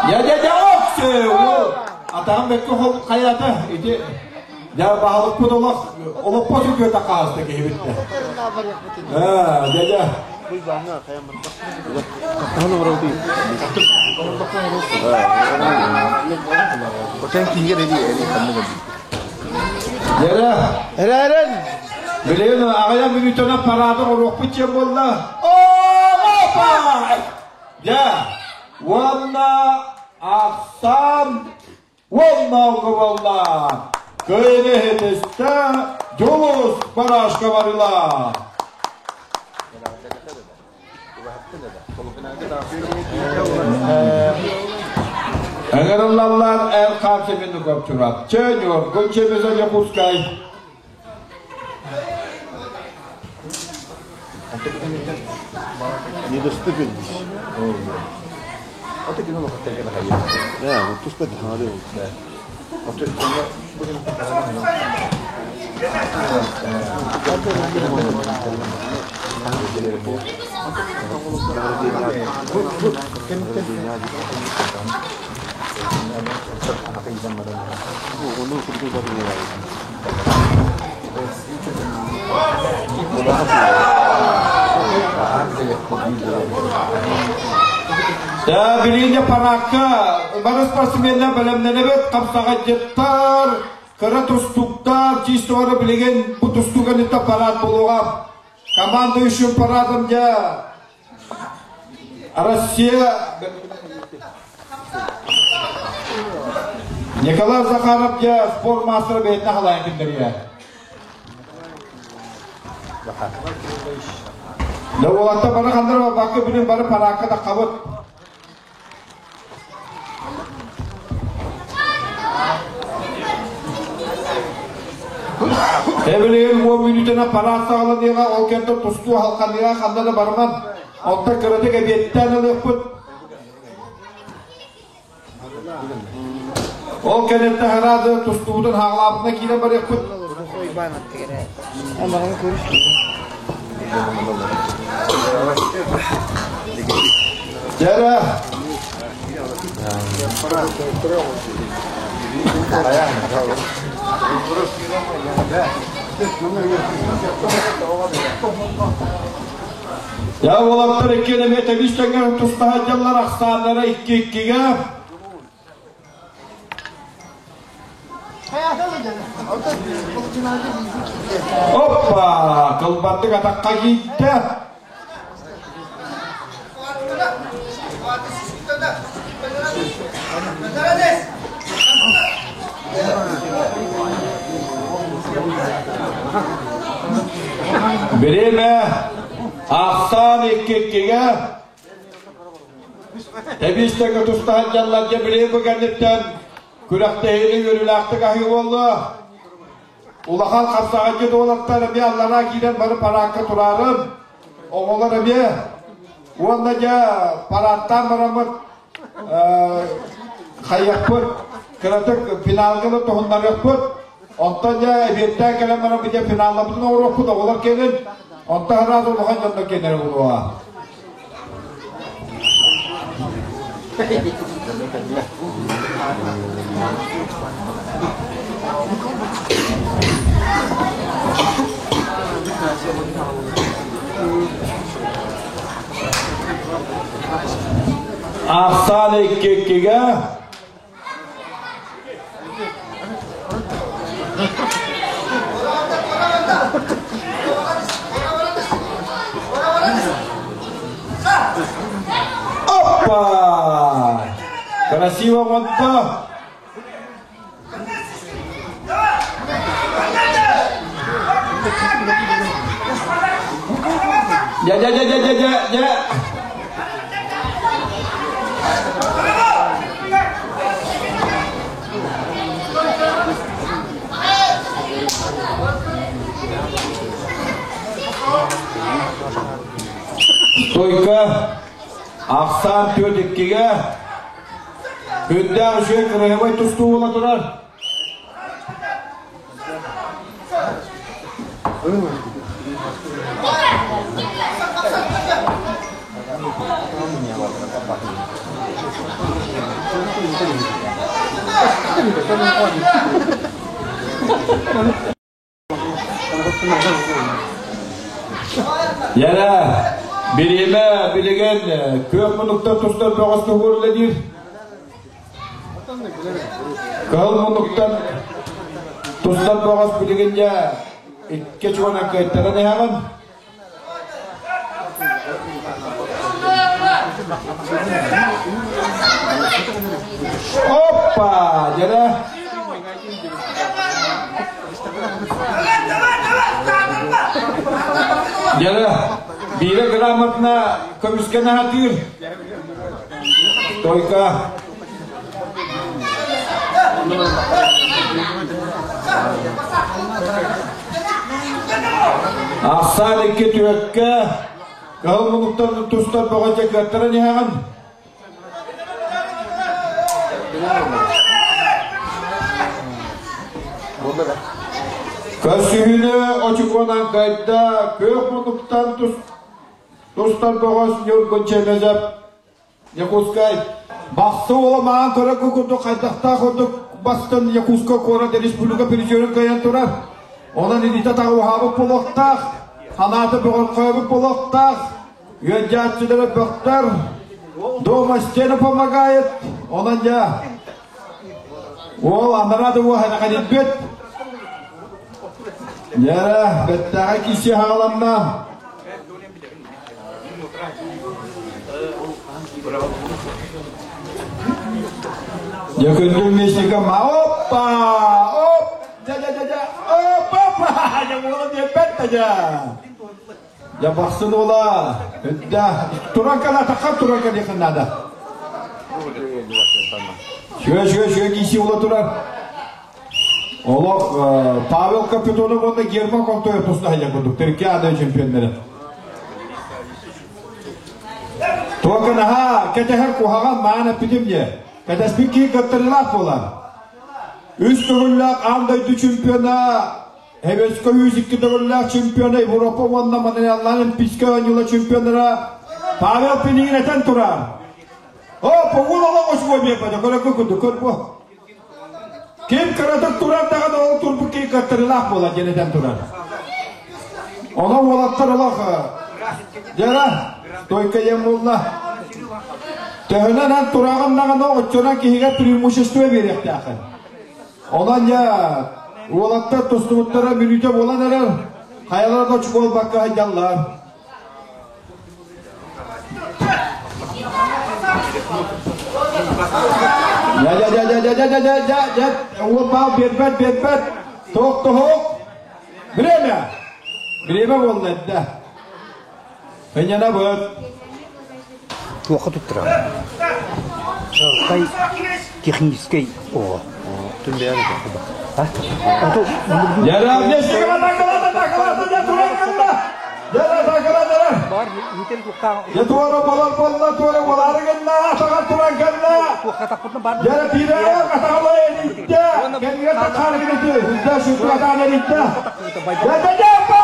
Я я я Атаҕым бэккэ хайата ити Дьэ, баһылыкпыт олох олоппос үтүөтэ хааста киһибит да. Ээ, дьэ, дьэ. Дьэрэ. Эрээрэн. Билигин аҕыйах мүнүүтэнэн параады оҥоруохпут диэн буолла. Опа! Дьэ, уонна ахсаан Уонна буолла Кыайыһытыста Дьулус Барашка барыла. Ыҥырыллаллар Эрхан Семенуков Чурапчы, Ньургун Чемезов Якутскай. Недоступен. Да, вот туспа да. Да, билигин параакка бары спортсменнар бэлэмнэнэбит, хапсаҕайдьыттар, кыра тустууктар, чистовары билигин бу тустууга нитта парад буолуоҕа. Команда еще парадом дьэ Россия Николай Захаров дьэ спорт мастера бэйэтин халайан киллэриэ. Да уолаттар бары ханнар барбакка билин бары параакка таххабыт. Эбилигин уон мүнүүтэнэ параат саҕаланыаҕа, ол кэннэ тустуу халханыаҕа ханна да барыман. Онтон кыратык эбиэттээн ылыахпыт. Ол кэнниттэн хараады тустуубутун хаалаабытына киирэн барыахпыт. Дьэрэ! Я уолаттар иккиэн эмиэ тэбис тэҥҥэ тустаһа дьаллар ахсааннара икки-иккигэ. Оппа! Кылбаттык атахха киирдэ. Бириэмэ ахсаан икки-иккигэ Тэбиистэҥҥэ тустаһан дьаллар дьэ билигин бу кэнниттэн күрэхтэһиини үөрүүлээхтик аһыы буолла. Улахан хапсаҕайдьыт уолаттар эмиэ аллараа киирэн бары параакка тураарын, оҕолор эмиэ уонна дьэ парааттаан бараммыт хайыахпыт, кыратык финалга да туһуннарыахпыт. Онтон дьэ эбиэттээн кэлэн баран дьэ финаллабытын оҥоруохпут, оҕолор кэлин, онтон араас улахан дьоннор кэлэр буолуоҕа. Ахсаан икки-иккигэ Опа! Красиво монта! Дьэ, дьэ, дьэ, дьэ, дьэ, дьэ. Стойка ахсаан түөрт иккигэ күндээх үчүгэй кыраһыбай тустуу буола турар. Яра, бириэмэ билигин күөх муннуктан тустар бөҕөс туһугар үлэлиир. Кыһыл муннуктан тустар бөҕөс билигин дьэ икки чуонан кыайтаран иһэҕин. Оппа! Дьэрэ! Дьэрэ! Биирэ грамотно көмүскэнэ сатыыр. Стойка. Ахсаан икки түөккэ кыһыл мунуктан тустар бөҕө дьэ кыаттаран иһэҕин. Көрсүһүүнү очукуонан кыайда күөх муннуктан тустар бөҕөс Ньургун Чемезов Якутскай Бахсы уола маан көрө курдук хайдахтаах курдук бастан Якутскай куорат республика призерын кыайан турар. Онон илиитэ таҕа уһаабыт буолуохтаах, санаата бөҕөрхөөбүт буолуохтаах. Үөддьааччылара бөхтөр. Дома стену помогает. Онон дьэ. Уол анараа да уоһана кэлбит. Дьэрэ, бэттээҕэ киси хааланна. Дьэ күндү Мишика ма оппа оп дьэ дьэ дьэ дьэ оп оп дьэ уола диэппэт да дьэ дьэ бахсын уола да туран кэл атахха туран кэлиэххин наада Сүө сүө сүө киси уола турар Олох Павел Капитонов уонна Герман Контоев туста сылдьар курдук Түркия ады чемпионнары. Туока наһаа кэтэһэр куһаҕан маан эппитим дьэ. Кэтэспит киһи кыттарыылаах буолар. Үс төгүллээх аан дойду чемпиона, Хевеско 102 төгүллээх чемпиона Европа уонна Монреаллаан Олимпийскай оонньуулар чемпионнара Павел Пинигин этэн турар. О, погул олох очуга биэрбэтэ, көрөккө курдук, көр бу. Ким кыратык турар даҕаны ол турбут киһи кыаттарыылаах буолар диэн этэн турар. Онон уолаттар олох дьара стойка диэн буолла. Төһөнөн эн тураҕын даҕаны оччонон киһигэ преимущество биэриэхтээххин. Онон дьэ уолаттар тустубуттара мүнүүтэ буолан эрэр. Хайалара да очко буолбакка сылдьаллар. Я-я-я-я-я-я-я-я-я, уоппал биэрбэт, биэрбэт. Тох-тохок. Время. Время буолла эрдэ. Хынньана быт. Туохха туттаран? Чархай техническэй оҕо. Туора болар болла туора болары гынна атаға туран кэллэ Яра пире атаҕалай эриттэ кэмигэр тахаар гынаты үрдэ шутуатаан эриттэ Ятадепа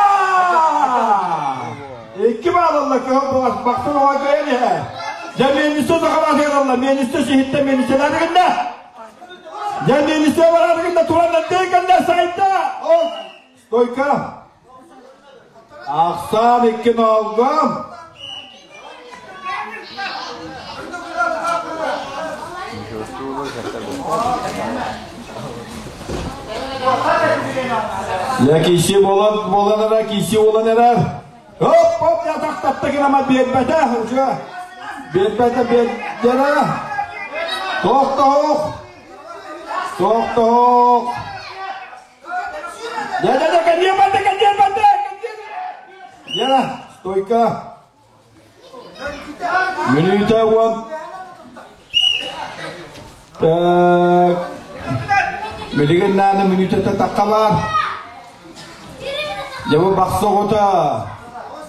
Икки баалалла кыһыл буолас бахсын оҕо кыайан иһэ Дьэ миэнистэ сахалаатыгар миэнистэ сиһиттэ миэнистэлэри гынна Дьэ миэнистэ барары гынна туран эрдэй гынна сайда Ол стойка Ахсаан икки ноолго Я киси болан болан эрэ киси болан эрэр. Оп оп ятахтатта гынама биэрбэтэ уже. Биэрбэтэ биэрдэрэ. Тохтоох. Тохтоох. Дядя, кадье банда, кадье банда, кадье. Стойка. Мүнүүтэ уон Так. Билигин нааны мүнүүтэтэ тахха баар. Дьэ бу бахса оҕото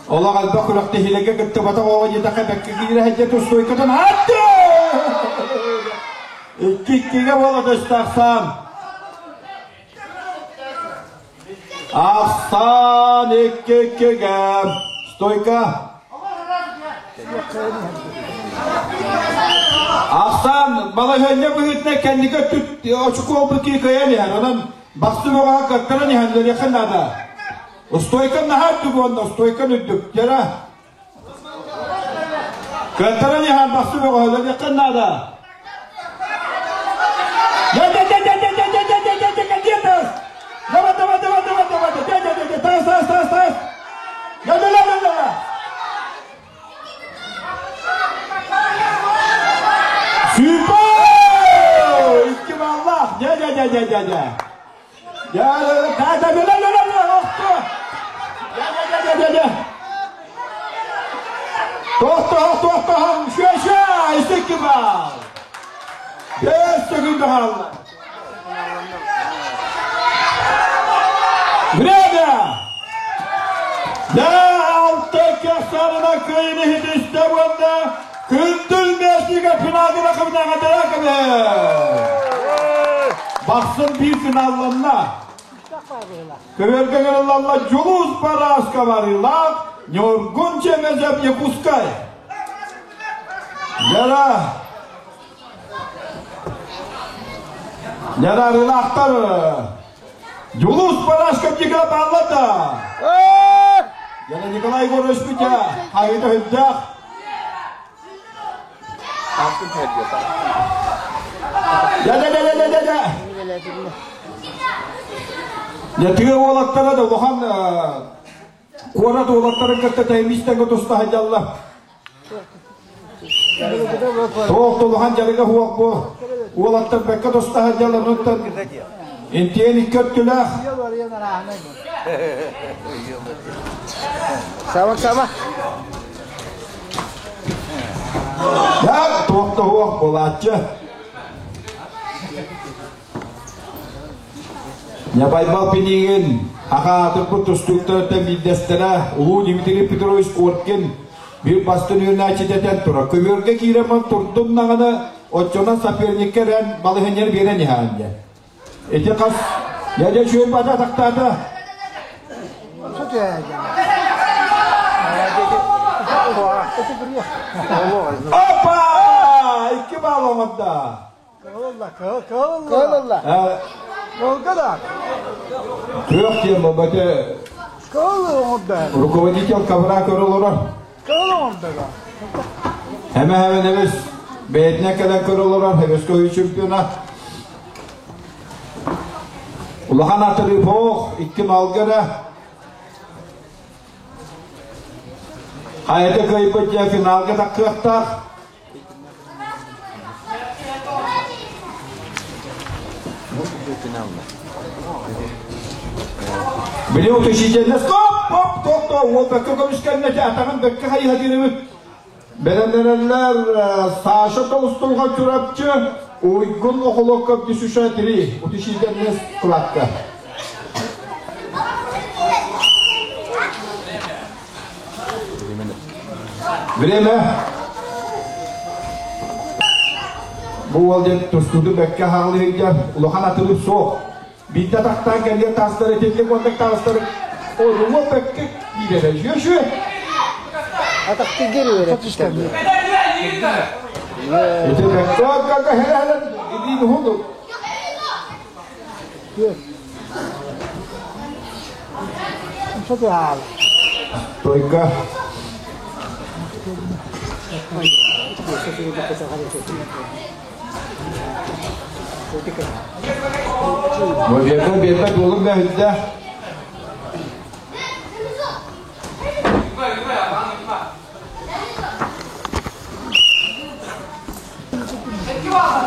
олох элбэх күрэхтэһиилэргэ кыттыбатах оҕо диэтэххэ бэккэ киирэ сылдьар тустуойкатын аатты! Икки иккигэ буола түстэ ахсаан. Ахсаан икки иккигэ. Стойка. Ахсаан балаһыанньа быһыытынан кэнники өттүт очукуо быки кыайан иһэр. Онон бахсы бөҕөҕө кыттаран иһэн үөриэххэ наада. Стойкан наһаа үрдүк уонна стойкан үрдүк. Дьара. Кыаттаран иһэн бахсы бөҕөҕө үөриэххэ наада. Давай, давай, давай, давай, давай, давай, давай, тас, тас, тас, тас. Да, да, да, да, да. Сүүрбэ! Икки баллаах. Дьэ, дьэ, дьэ, дьэ, дьэ, дьэ. Дьэ, да, да, да, да, да, да, охто. Дьэ, дьэ, дьэ, дьэ, дьэ, дьэ. Тохто, тохто, шө, шө, икки балл. Бэс секунда хаалла. Время! Да алта кэхсарына кыайыны хитистэ уонна күндүл местнига финалга рахымнаға дыракыбы. Бахсын bir финалланна. Көбөргө кырыллалла Жулус Параска барылак, Ньургун Чемезев не пускай. Яра Ярарылаахтар Дьулус Парашков дьикила бааллата. Яна Николай Егорович Путя, хайыта хүлдээх. Да да да да да да. Я тыа уолаттара да улахан куорат уолаттарын кытта тэймистэнгэ туста сылдьаллар. Туох улахан дьарыга суох бу уолаттар бэккэ туста сылдьаллар онтон интиэн икки өттүлээх. Сама сама. Так, туох да суох буолааччы. Ньабайбал Пинигин, Аха аатырбыт тустууктарыттан биирдэстэрэ Улуу Дмитрий Петрович Коркин биир бастын үөрэнээччитэ этэн турар. Көбүөргэ киирэн баран турдум даҕаны, оччонон соперникка эрэн балыһынньар биэрэн иһэҕин диэн. Ити хас дядя үчүгэй бата атахтаата. Опа! Икки балл оҥордо. Кыыл ылла. Күөх диэн бабаты руководитель ковра көрө олорор. Эмэ эбэн эбис бэйэтинэн кэлэн көрө олорор Хэбэскөһүү чемпиона. Улахан атырыы поох, икки малга эрэ. Хайата кыайбыт дьэ финалга тахсыахтаах. Били утешительность хоп хоп топ топ уол бэккэ көмүскэннэ атаҕын бэккэ хайыһа Бэлэмнэнэллэр Саша Толстуга Чурапчы, Уйгун Охолоков Дюшуша 3, утешительность складка. Время. Бу уол диэн тустууду бэккэ хаалыһыйда, улахан атылы суох. Биирдэ тахтаан кэлиэ таастар итинник уонна таастар оруо бэккэ киирэрэ. Үчүө Атахтыгыр үөрэтиштэр. Ити бэккэ кака хеле илиин уһуну. Тойга. Бу биэрбэ туолук бэһүттэ.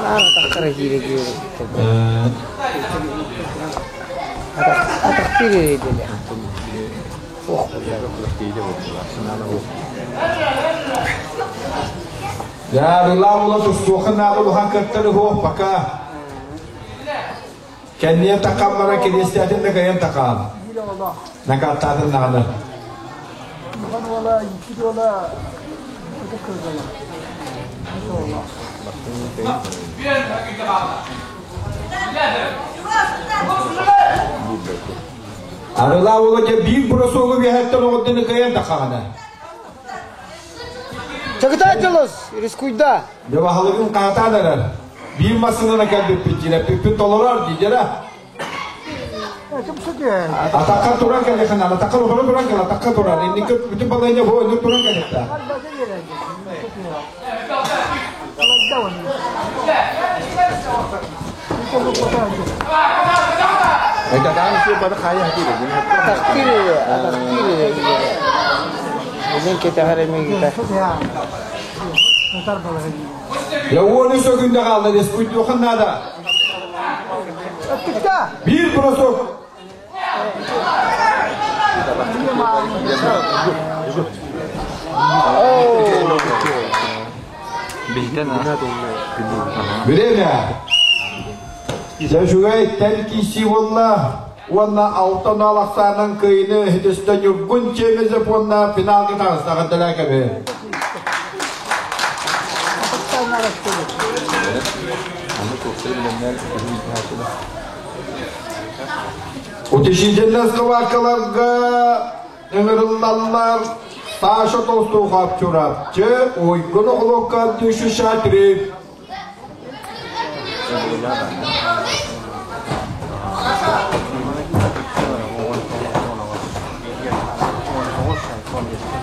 Атахтара киирэ киирэ. Атахтыр эрэйдэлэ. Ох, Я была тустуохха наада улахан кыттары хуох пока. Кэнниэн такам бара кириэстээтин да кайан такаан. Накаттаатын даҕаны. Арылаа уола дьэ биир бросогу биэһэттэн оҕотдуну кыайан тахаҕына. Чагытай дьолос, рискуйда. Дьэ баһылыгын хаатаан эрэр. Биир массыынаны кэлбиппит дьирэппиппит толорор дии Атакка туран кэлиэхин, атакка утары туран кэл, атакка турар. Инники бүтүн балайня бу өнүр туран кэлиэхтэ. Атахтыр, атахтыр. Мен кетэхэр эмигита. Я уону сөкүндэ хаалла, республикахан надо. Биир бросок. Время. Дьэ үчүгэй тэн киирсии буолла уонна алтан алахсаанан кыайыны иһитистэ Ньургун Чемезов уонна финалга таҕыста Ханталаакабы. Утешительнай словакаларга ыҥырыллаллар Саша Толстухов Чурапчы, Уйгун Охлокка 1063.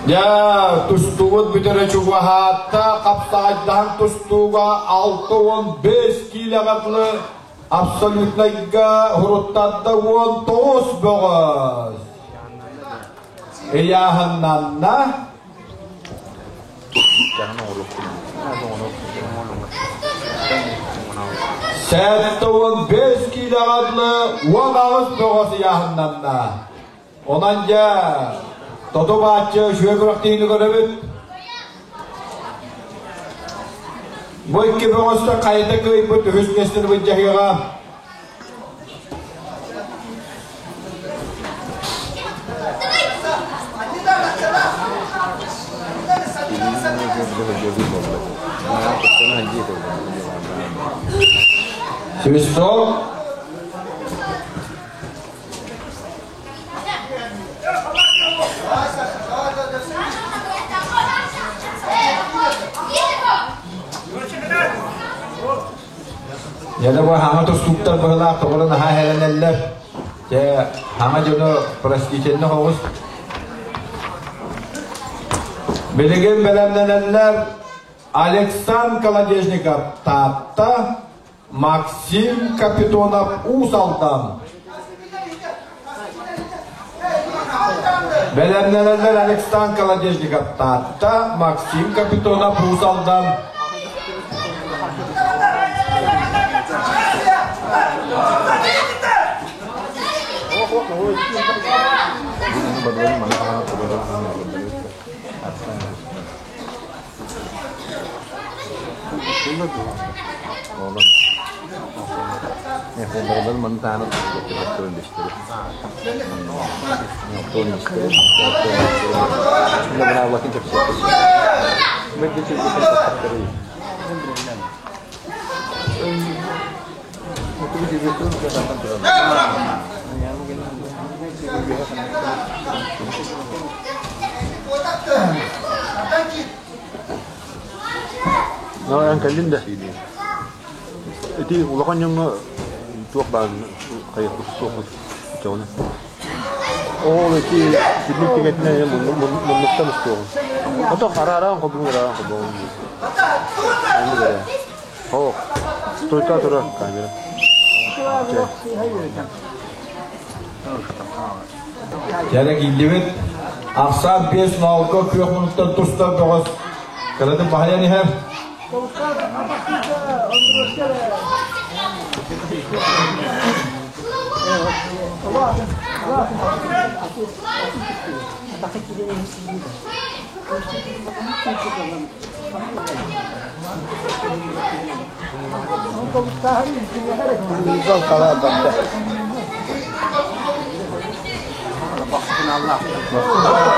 Дьэ, тустуубут бүтэрэ чугаһаата, хапсаҕайдаһан тустууга 65 киилэҕэ дылы абсолютнайга уруттарда 19 бөҕөс. Ыйааһыннанна. 75 киилэҕэ дылы 18 бөҕөс ыйааһыннанна. Онон дьэ, тоту бааччы үчүгэй күрэхтэһиини көрөбүт. Бу икки бөҕөстөр хайата кыайбыт үһүс миэстэни былдьаһыаҕа. Свисток. Дьэ, бу хаҥа тустууктар быһылаах тоҕо наһаа эрэнэллэр. Дьэ, хаҥа дьону простительно оҕус. Билигин бэлэмнэнэллэр Александр Колодезников Таатта, Максим Капитонов Уус Алдан. Бэлэмнэнэллэр Александр Колодезников Таатта, Максим Капитонов Уус Алдан. Эн кэллин да ити улахан дьоҥҥо туох баар хайыахпыт суохпут оччоҕуна ол ити сирник тигэтинэн муннуктан устуоҕун ото хараараан холбуҥ араан холбуҥ оннук эрэ Ох, стойка турар камера. Кэлэ киирдибит. Ахсаан 5 налга күөх мунуктан тустар бөҕөс. Кыратын баһыйан иһэр.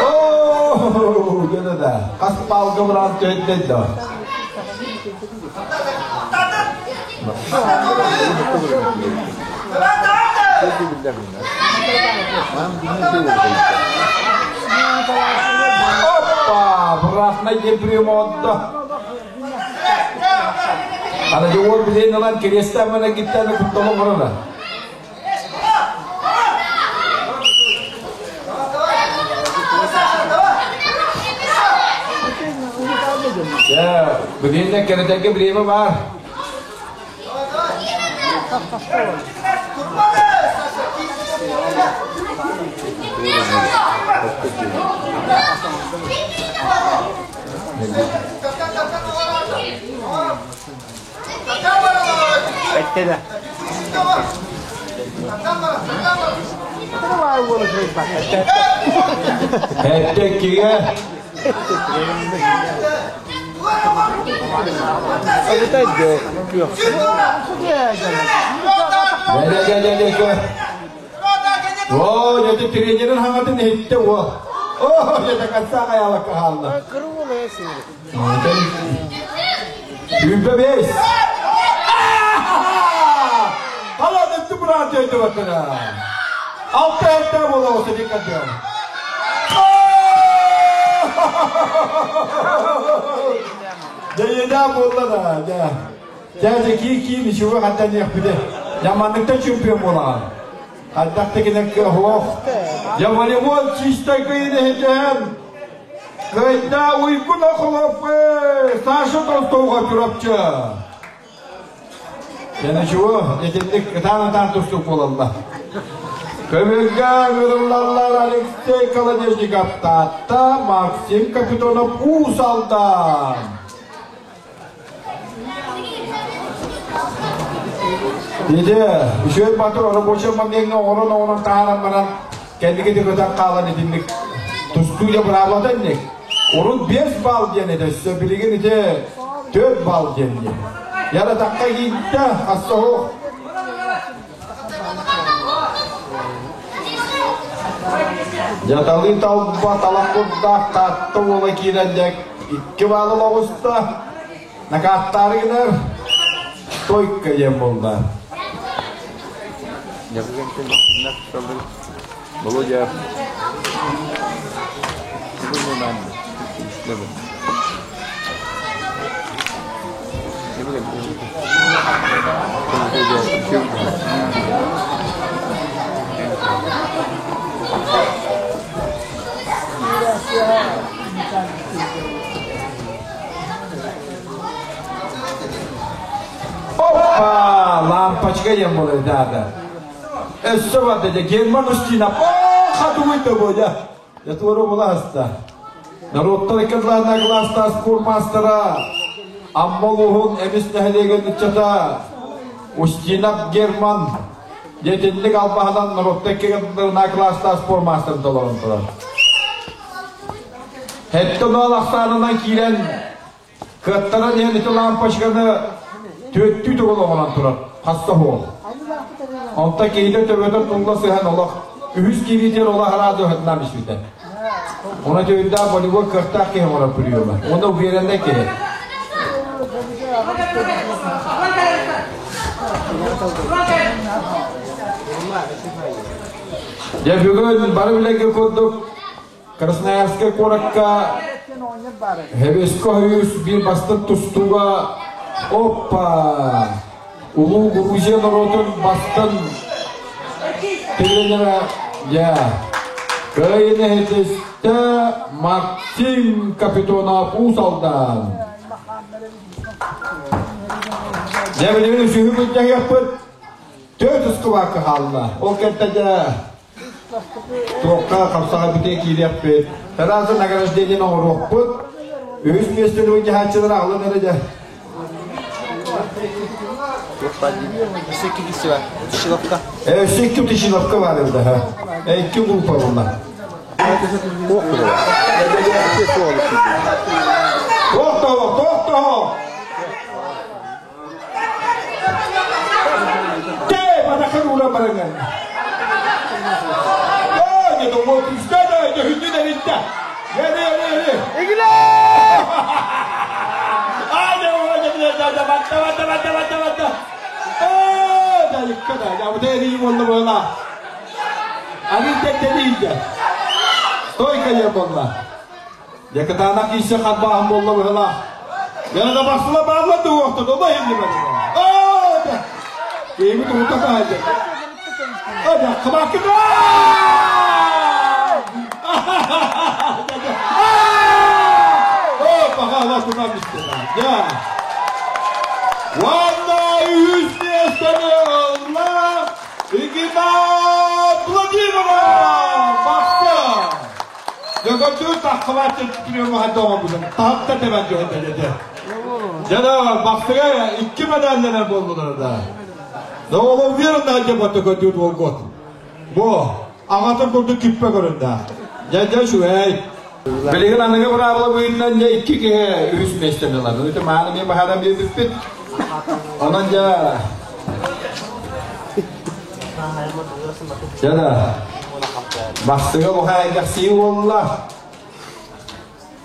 Оо, да Хас палка быраан төһөттөй да. Оппа! Бырахнай диэн прием оҥордо. Ана дьэ уол билиэн ылан кириэстээн мана гиттааны куттала оҥорона. Дьэ, билиэннэ кэрэтэргэ бириэмэ баар. Эттэ иккигэ. Оо, дьэ тренерин хаҥатын иһиттэ уол. Оо, дьэ конца хаялакка хаалла. 25. Халадытты быраат өйдө баттара. Алта хетта бола осы диккатыа. Дьэ, буолла да, дьэ. Дьэ, дьэ, кии кии ничего хантан диэхпитэ. Яманныктан чемпион буолаҕын. Хайдах да кинекке оһуох. Дьэ, волейбол чистай кыйын иһитэн. Кыайда Уйгун Охолов, Саша Толстовга Чурапчы. Дьэ ничего, итинник ытаан-ытаан тустук буолаллар. Көмүлгэ ыҥырыллаллар Алексей Колодезников Таатта, Максим Капитонов Уус Алдан. Ити үчүгэй батыр рабочий момеҥҥа оҥорон-оҥорон таһааран баран кэнники көтөн хаалан итинник тустуу дьэ быраабылата инник. Урут 5 балл диэн этэ, өссө билигин ити 4 балл диэн диэн. Яра такка киирдэ, хасса Дьаталыы талба талах курдаах Таатта уола киирэн дьэ икки баалы оҕуста. Накааттаары гынар стойка диэн буолла. Володя. Опа! Лампочка диэн буолар даада. Өссө барда дьэ Герман Устинов. О, хатыгый да бу дьэ. Дьэ туора була аста. Народтар иккардыларына кылаастаах спорт маастара Амма улууһун Эмис нэһилиэгин ыччата Устинов Герман дьэ итинник албаһынан норуоттар иккардыларына кылаастаах спорт маастарын толорон турар. Хэттэ нол ахсаанынан киирэн Кыаттаран иһэн ити лампочканы түөттүү төгүл оҥорон турар, хасса суох. Онтон киһитэ төбөтө тулла сыһан олох үһүс киириитигэр олох араас ыһытынан испитэ. Ону төйүндээх болевой кыахтаах киһи оҥорор приема. Уонна увереннай киһи. Дьэ бүгүн бары билэргэ курдук Красноярскай куоракка Хевеско Хойус биир бастыҥ тустууга Оппа! Улуу Грузия норуотун бастыҥ тренера я Кыайын иһитистэ Максим Капитонов Уус Алдан. Дьэ билигин үсүһү былдьаһыахпыт. Төрт ускубаакка хаалла. Ол кэнтэ дьэ Туохха хапсаҕай бүтэ киириэхпит. Таразы награждение оҥоруохпут. Үһүс миэстэни былдьаһааччылар аҕалан эрэ дьэ. Өссө икки киһи бар. Тушиловка. Өссө икки Тушиловка бар эбит аха. Икки группа буолла. Тохтоо, тохтоо! Те, батахын ура барыңын. Ой, не думал, күстә дә, хүннү дә битте. Яри, яри, яри. Игиле! Ай, да, да, да, да, да, батта, батта, батта, батта, батта. Ой, да, икка да, я вот эри болла была. Ани теттелийде. Стойка я болла. Якатаанах киирсэ харбааһын буолла быһыылаах. Яна бахсыла баалла дуохта дола иһиллибэт. Киһибит уута таһайда. Ада хабакыта! О, паха тунам истена. Уонна үһүс миэстэни ылла Игнат Владимиров! Бахсы! Дөгөтүү таххыбааччы приемаха доҕобутун таһытта тэбэн дьоһун деді. Дьэ бахсыга икки медаллэнэр буоллулар да. Да ол уверенно дьэ көтүүт буолгут. Бу аҕатын курдук киппе көрүндэ. Дьэ дьэ үчүгэй. Билигин аныгы быраабыла быһыытынан дьэ икки киһи үһүс миэстэни ылар. Ити мааны мен баһааран биэрбиппит. Онон дьэ Дьэ да, Бахсыга улахан эгэхсийии буолла.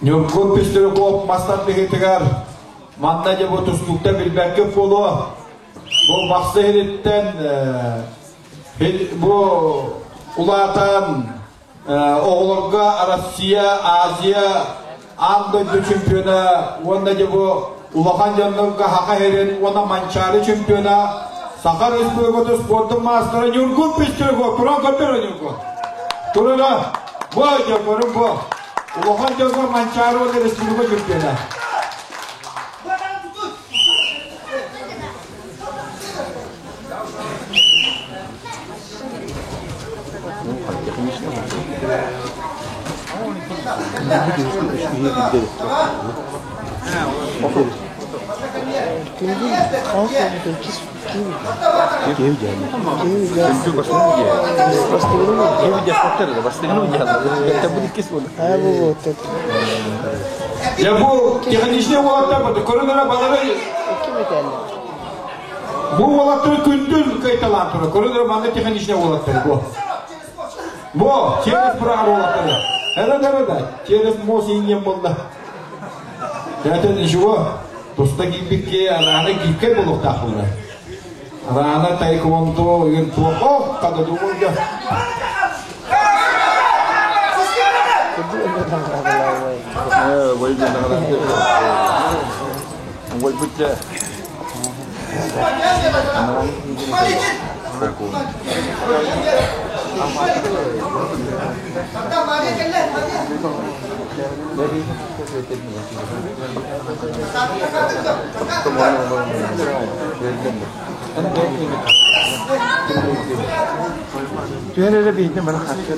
Ньургун Пестряков мас тардыһыытыгар манна дьэ бу тустууктан билбэккит буолуо. Бу Бахсы иһириттэн бу улаатан оҕолорго Россия, Азия, аан дойду чемпиона уонна дьэ бу улахан дьоннорго Саха сирин уонна Манчаары чемпиона Саха Республикатын спордун маастара Ньургун Пестряков. Туран көрдөр Ньургун. Турара. Бу дьэ көрүн бу. Улахан дьоҥҥо Манчаары уонна республика чемпиона. Дьэ бу техничный уолаттар көрүн эрэ балары бу уолаттары күндүл кыайталаан турар. Көрүн эрэ манна техничный уолаттар бу. Бу через быраҕар уолаттары. Эрэ да да через мос инньэн буолла. Это ничего. Туста киирбикке араана кииркэй буолуохтаах буолар. Араана тайквондо игин туох хада думурга. Түһэн эрэ биһиги маны харчы.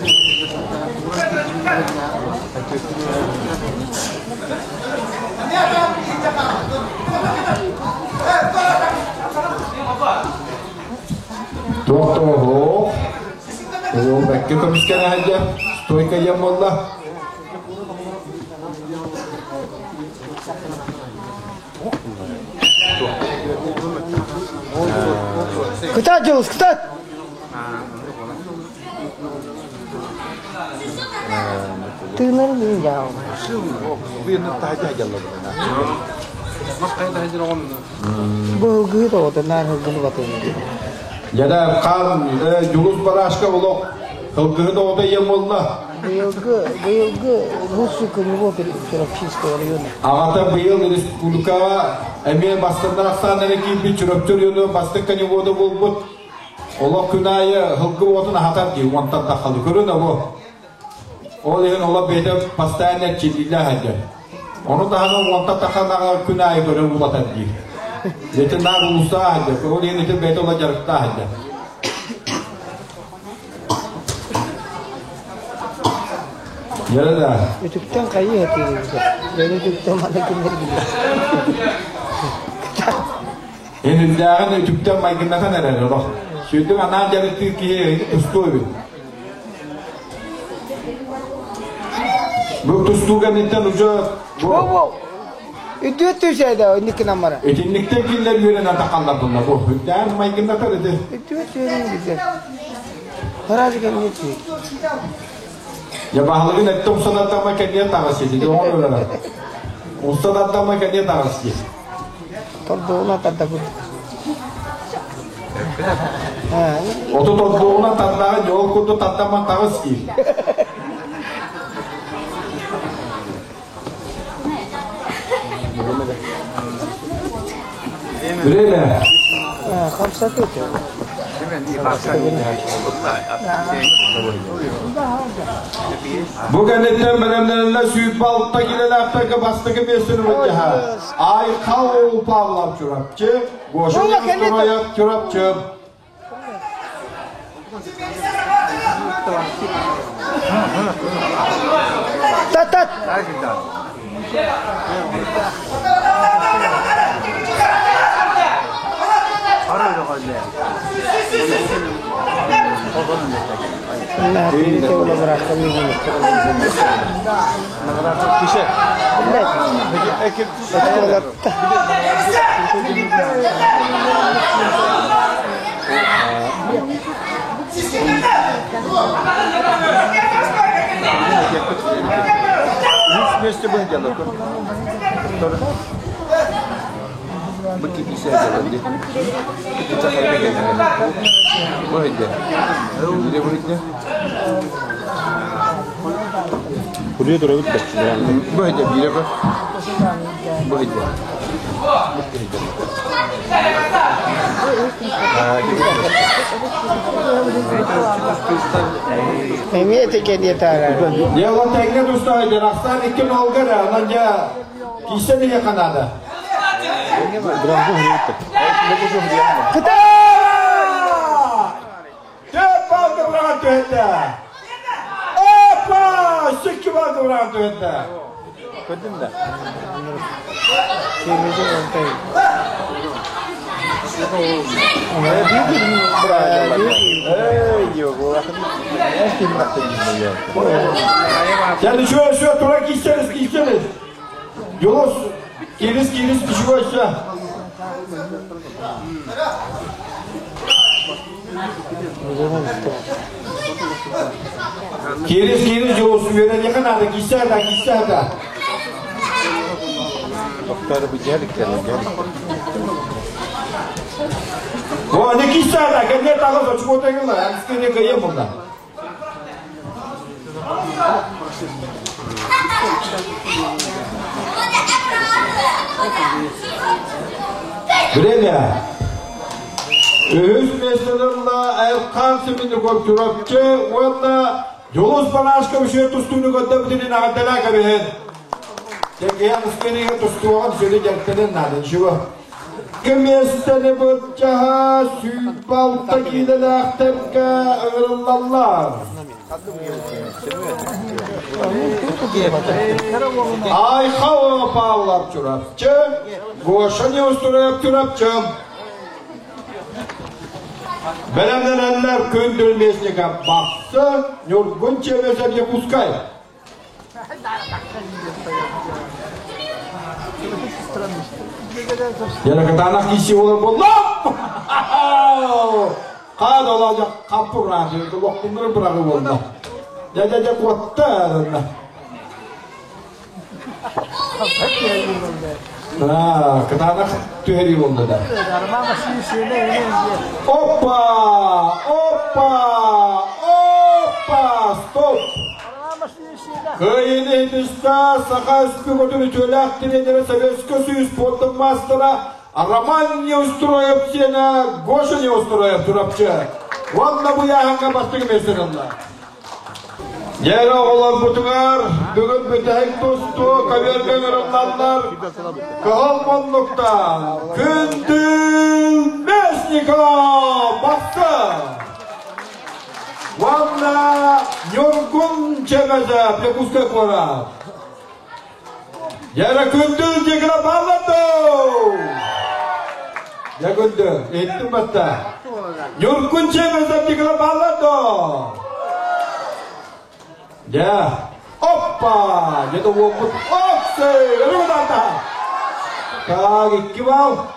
Туох тоҕо Ол бэккэ көмүскэнэ сылдьар, стойка диэн буолла. Кытаат, Дьулус, кытаат! Тыынарын мин дьаабым. Бу ылгыһыт оҕото наар ылгыны батыһын диэн. Дьэ хаан Дьулус Барашка олох ылгыһыт оҕото ийэм буолла. Быйылгы, быйылгы лучший коневод Чурапчинского района. Аҕата быйыл республикаҕа эмиэ бастыҥнар ахсааннара киирбит Чурапчы районун бастыҥ коневода буолбут. Олох күн аайы һылгы уотун аһатар дии, уонтан таххалы. Көрүн обу. Ол иһин олох бэйэтэ постоянно эрчиллиилээх сылдьар. Ону таһынан уонтан тахханаҕа күн аайы көрөн улатар диир. Ити наар улуустаах сылдьар. Ол иһин ити бэйэтэ ола дьарыктаах сылдьар. Дьэ да. Үтүктэн хайыы хатыырыбыта. Дьону үтүктэн маны кимнэр билэр. Энирдээҕин үтүктэн майгыннатан эрэр олох. Сүрдүк анаан дьарыктыыр киһи тустуу эбит. Бу тустуу кэнниттэн уже бу Үтүө түсээдэ инникинэн бара. Итинниктэн кинилэр үөрэнэн тахаллар бу. Үрдээн майгыннатар ити. Үтүө түөрүн билэр. Хараажы кэмҥэ тиий. Я баһылыгын этте умсанаттама кэнниэ таҕыс дии. Оҥор өлөрөр. Умсанаттама кэнниэ таҕыс дии. Тордугуна тардабыт. Оту тордугуна тардаҕа дьол курдук тардаман таҕыс дии. Время. Хамсатыы. Бу кэнниттэн бэлэмнэнэллэр 106 килэлээхтэргэ бастакы миэстэни былдьаһар. Айхал Павлов Чурапчы, Гоша Николаев Чурапчы. Тат-тат! Вместе мы делаем. Эмиэ кэлиэ таара. Дьэ, ол тэҥҥэ тустаҕай дьэ, ахсаан икки нолга эрэ, онон дьэ, киирсэн иһиэххэ наада. Кытаара! Төрт балга быраҕан түһэрдэ! Опа! Икки балга быраҕан түһэрдэ! Көрдүм да. Sen şu şu тура киирсеңиз киирсеңиз. Юлус киирис киирис үчүгэй өссө. Киирис киирис Юлус үөрэниэхэ наада киирсэ да киирсэ да. Тохтор бу дьэрик О, не киирсэ да, кэннэ таҕыс очкота гылла, анскыны кыйым булла. Время. Үһүс миэстэни ылла Эрхан Семенников Чурапчы уонна Дьулус Барашков үчүгэй тустууну көрдөбүтүнэн эҕэрдэлээ кэбиһин. Кэкийэн ускэнигэ тустууга сүрү дьарыктанын наада ничего. Миэстэни былдьаһа 26 киилэлээхтэргэ ыҥырыллаллар. Айхал Павлов Чурапчы, Гоша Неустроев Чурапчы. Бэлэмнэнэллэр күндүл местника Бахсы, Ньургун Чемезов Якутскай. Яна кытаанах киси олор болла. Хаада ола хаппы бырааты, лохтунгары бырагы болла. Дя дя дя куотта. Кытаанах түһэрии буолла да. Опа! Опа! Опа! Стоп! Кыайыны иһитистэ Саха Республикатын үтүөлээх тренерэ Советскай Союз спордун маастара Роман Неустроев сиэнэ Гоша Неустроев Чурапчы. Уонна бу ыйааһыҥҥа бастакы миэстэни ылла. Дьэ оҕолорбутугар бүгүн бүтэһик тустуу көбүөргэ ыҥырыллаллар. Кыһыл муннуктан Күндүл Местников бахсы! Уонна Ньургун Чемезов Якутскай куорат. Дьэ Күндүл дьиэкилэ бааллар доо! Дьэ Күндүл, иһиттим батта. Ньургун Чемезов дьиэкилэ бааллар доо! Дьэ, оппа! Дьэ уоппут оксы! Өрүгү Так, икки бал.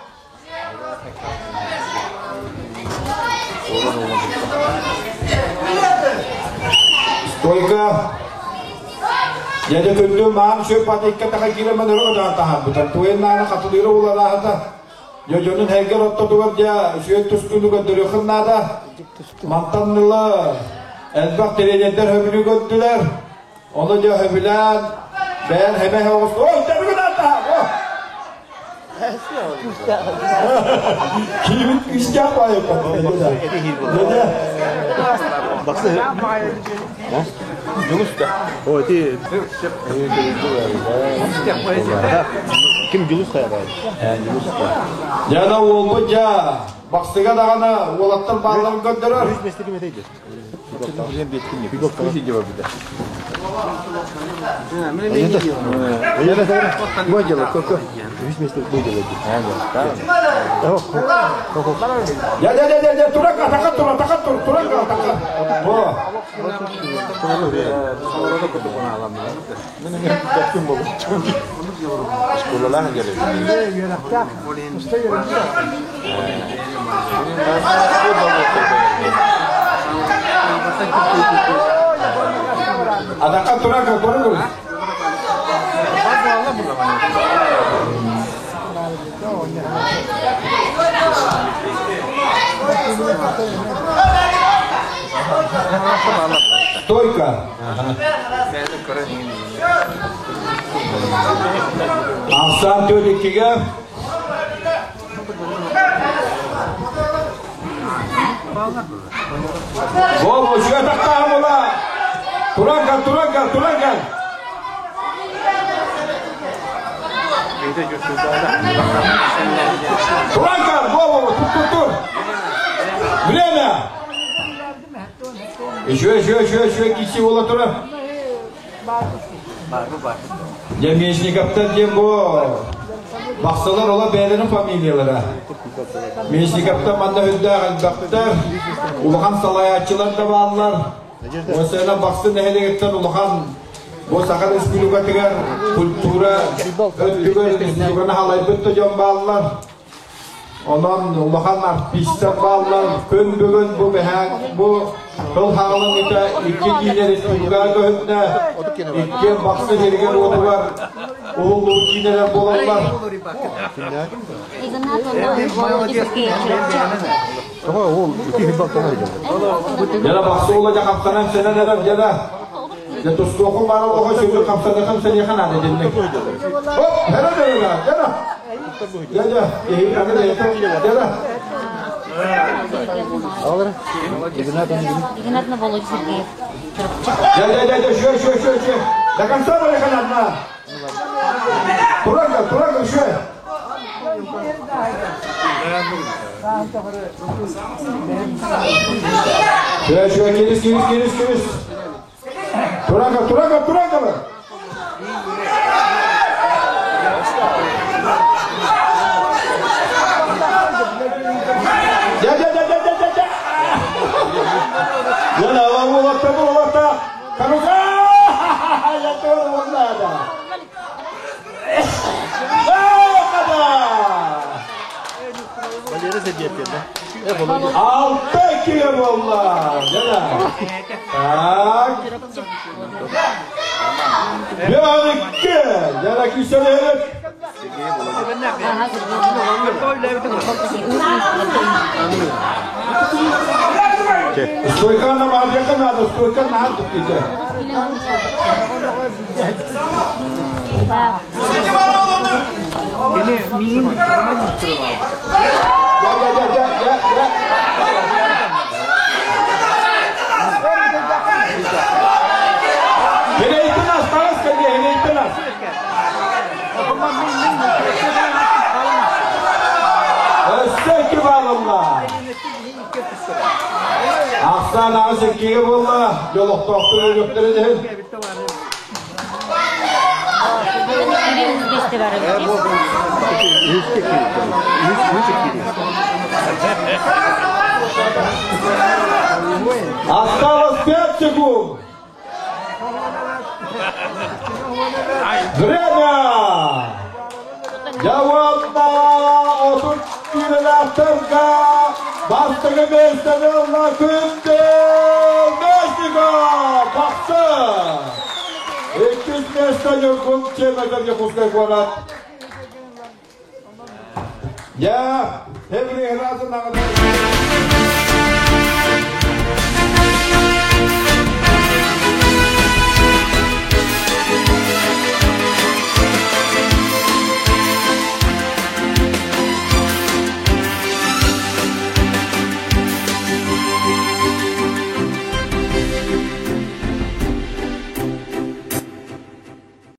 Стойка. Дядя күндү маам шөп аты икки таха киирэмэн өрө көтөҕөн таһаарбыта. Туйан наана хатылыыра улараахата. Дьэ дьонун һэргэр оттотугар дьэ үчүгэй тустууну көрдөрүөххүн наада. Мантан ыла элбэх тренердэр хөбүлүү көрдүлэр. Ону дьэ сөбүлээн, бэйэн хэмэ оҕус. Ой, тэбигин аттаһа! Киимин күүстээх баайыппат. Баксы. Дьулус да. О, ти. Ким Дьулус хайабай? Дьулус. Дьэ, уолбут дьэ, Бахсыга даҕаны уолаттар баалларын көрдөрөр. Я я я я турак атака тур атака тур турак атака. О. Атака турак көрүңүз. Стойка. Ахсаан түөрт иккигэ. Во, во, тахтаах була. Туран кал, туран кал, туран кал. Туран кал, во, во, тур, тур, тур. Время. Еще, еще, еще, еще, киси була турар. Дьэ Мечниковтар диэн бу Бахсылар ола бэйэлэрин фамилиялара. Мечниковтар манна үрдээх элбэхтэр, улахан салайааччылар да бааллар. Осена Бахсы нэһилиэгиттэн улахан бу Саха Республикатыгар культура өттүгэр республиканы халайбыт да дьон бааллар. Онон улахан артистар бааллар. Күн бүгүн бу бэһээн бу тыл хаалыҥыта икки киинэ республикаҕа көһүннэ. Иккиэн Бахсы сиригэр-уотугар уһуллубут киинэлэр буолаллар. Дьэ Бахсы уола дьэ хамсанан сэнэн эрэр дьэ Дьэ тустуохум баара оҕо сүрүн хамсаныахым сэниэхэ наада дэннэ. Оп, эрэ дьэ дьэ. Дьэ дьэ, киһи аны бэйэтэ дьэ Игнат на Володя Сергеев. Дьэ дьэ дьэ дьэ, шүө шүө шүө шүө. До конца барыхан одна. Туранга, туранга, шүө. Шүө шүө, кирис, кирис, кирис, кирис. Туранга, туранга, туранга. Дьэ дьэ дьэ дьэ дьэ дьэ дьэ. Дьэ улатта бу улатта. Карука! Я тоже надо. Валера задетый, да? Алта кило буолла. Так. Биарыкке. Жана күйсәләйік. Стойканы мағжаққа надо, стойканы надо дейді. Я, я, я, я, я, я. Хелейтин ас, тағыс кәлге, хелейтин ас. Өссө икки баалылла. Ахсаан аҕыс иккигэ буолла. Дьолохтоохтор өлүөхтэрин иһин. Осталось 5 секунд. Время! Дьэ уонна 30 киилэлээхтэргэ бастакы миэстэни ылла Күндү Местников Бахсы! Иккис миэстэ Ньургун Чемезов Якутскай куорат. Я, Хеври Хразын.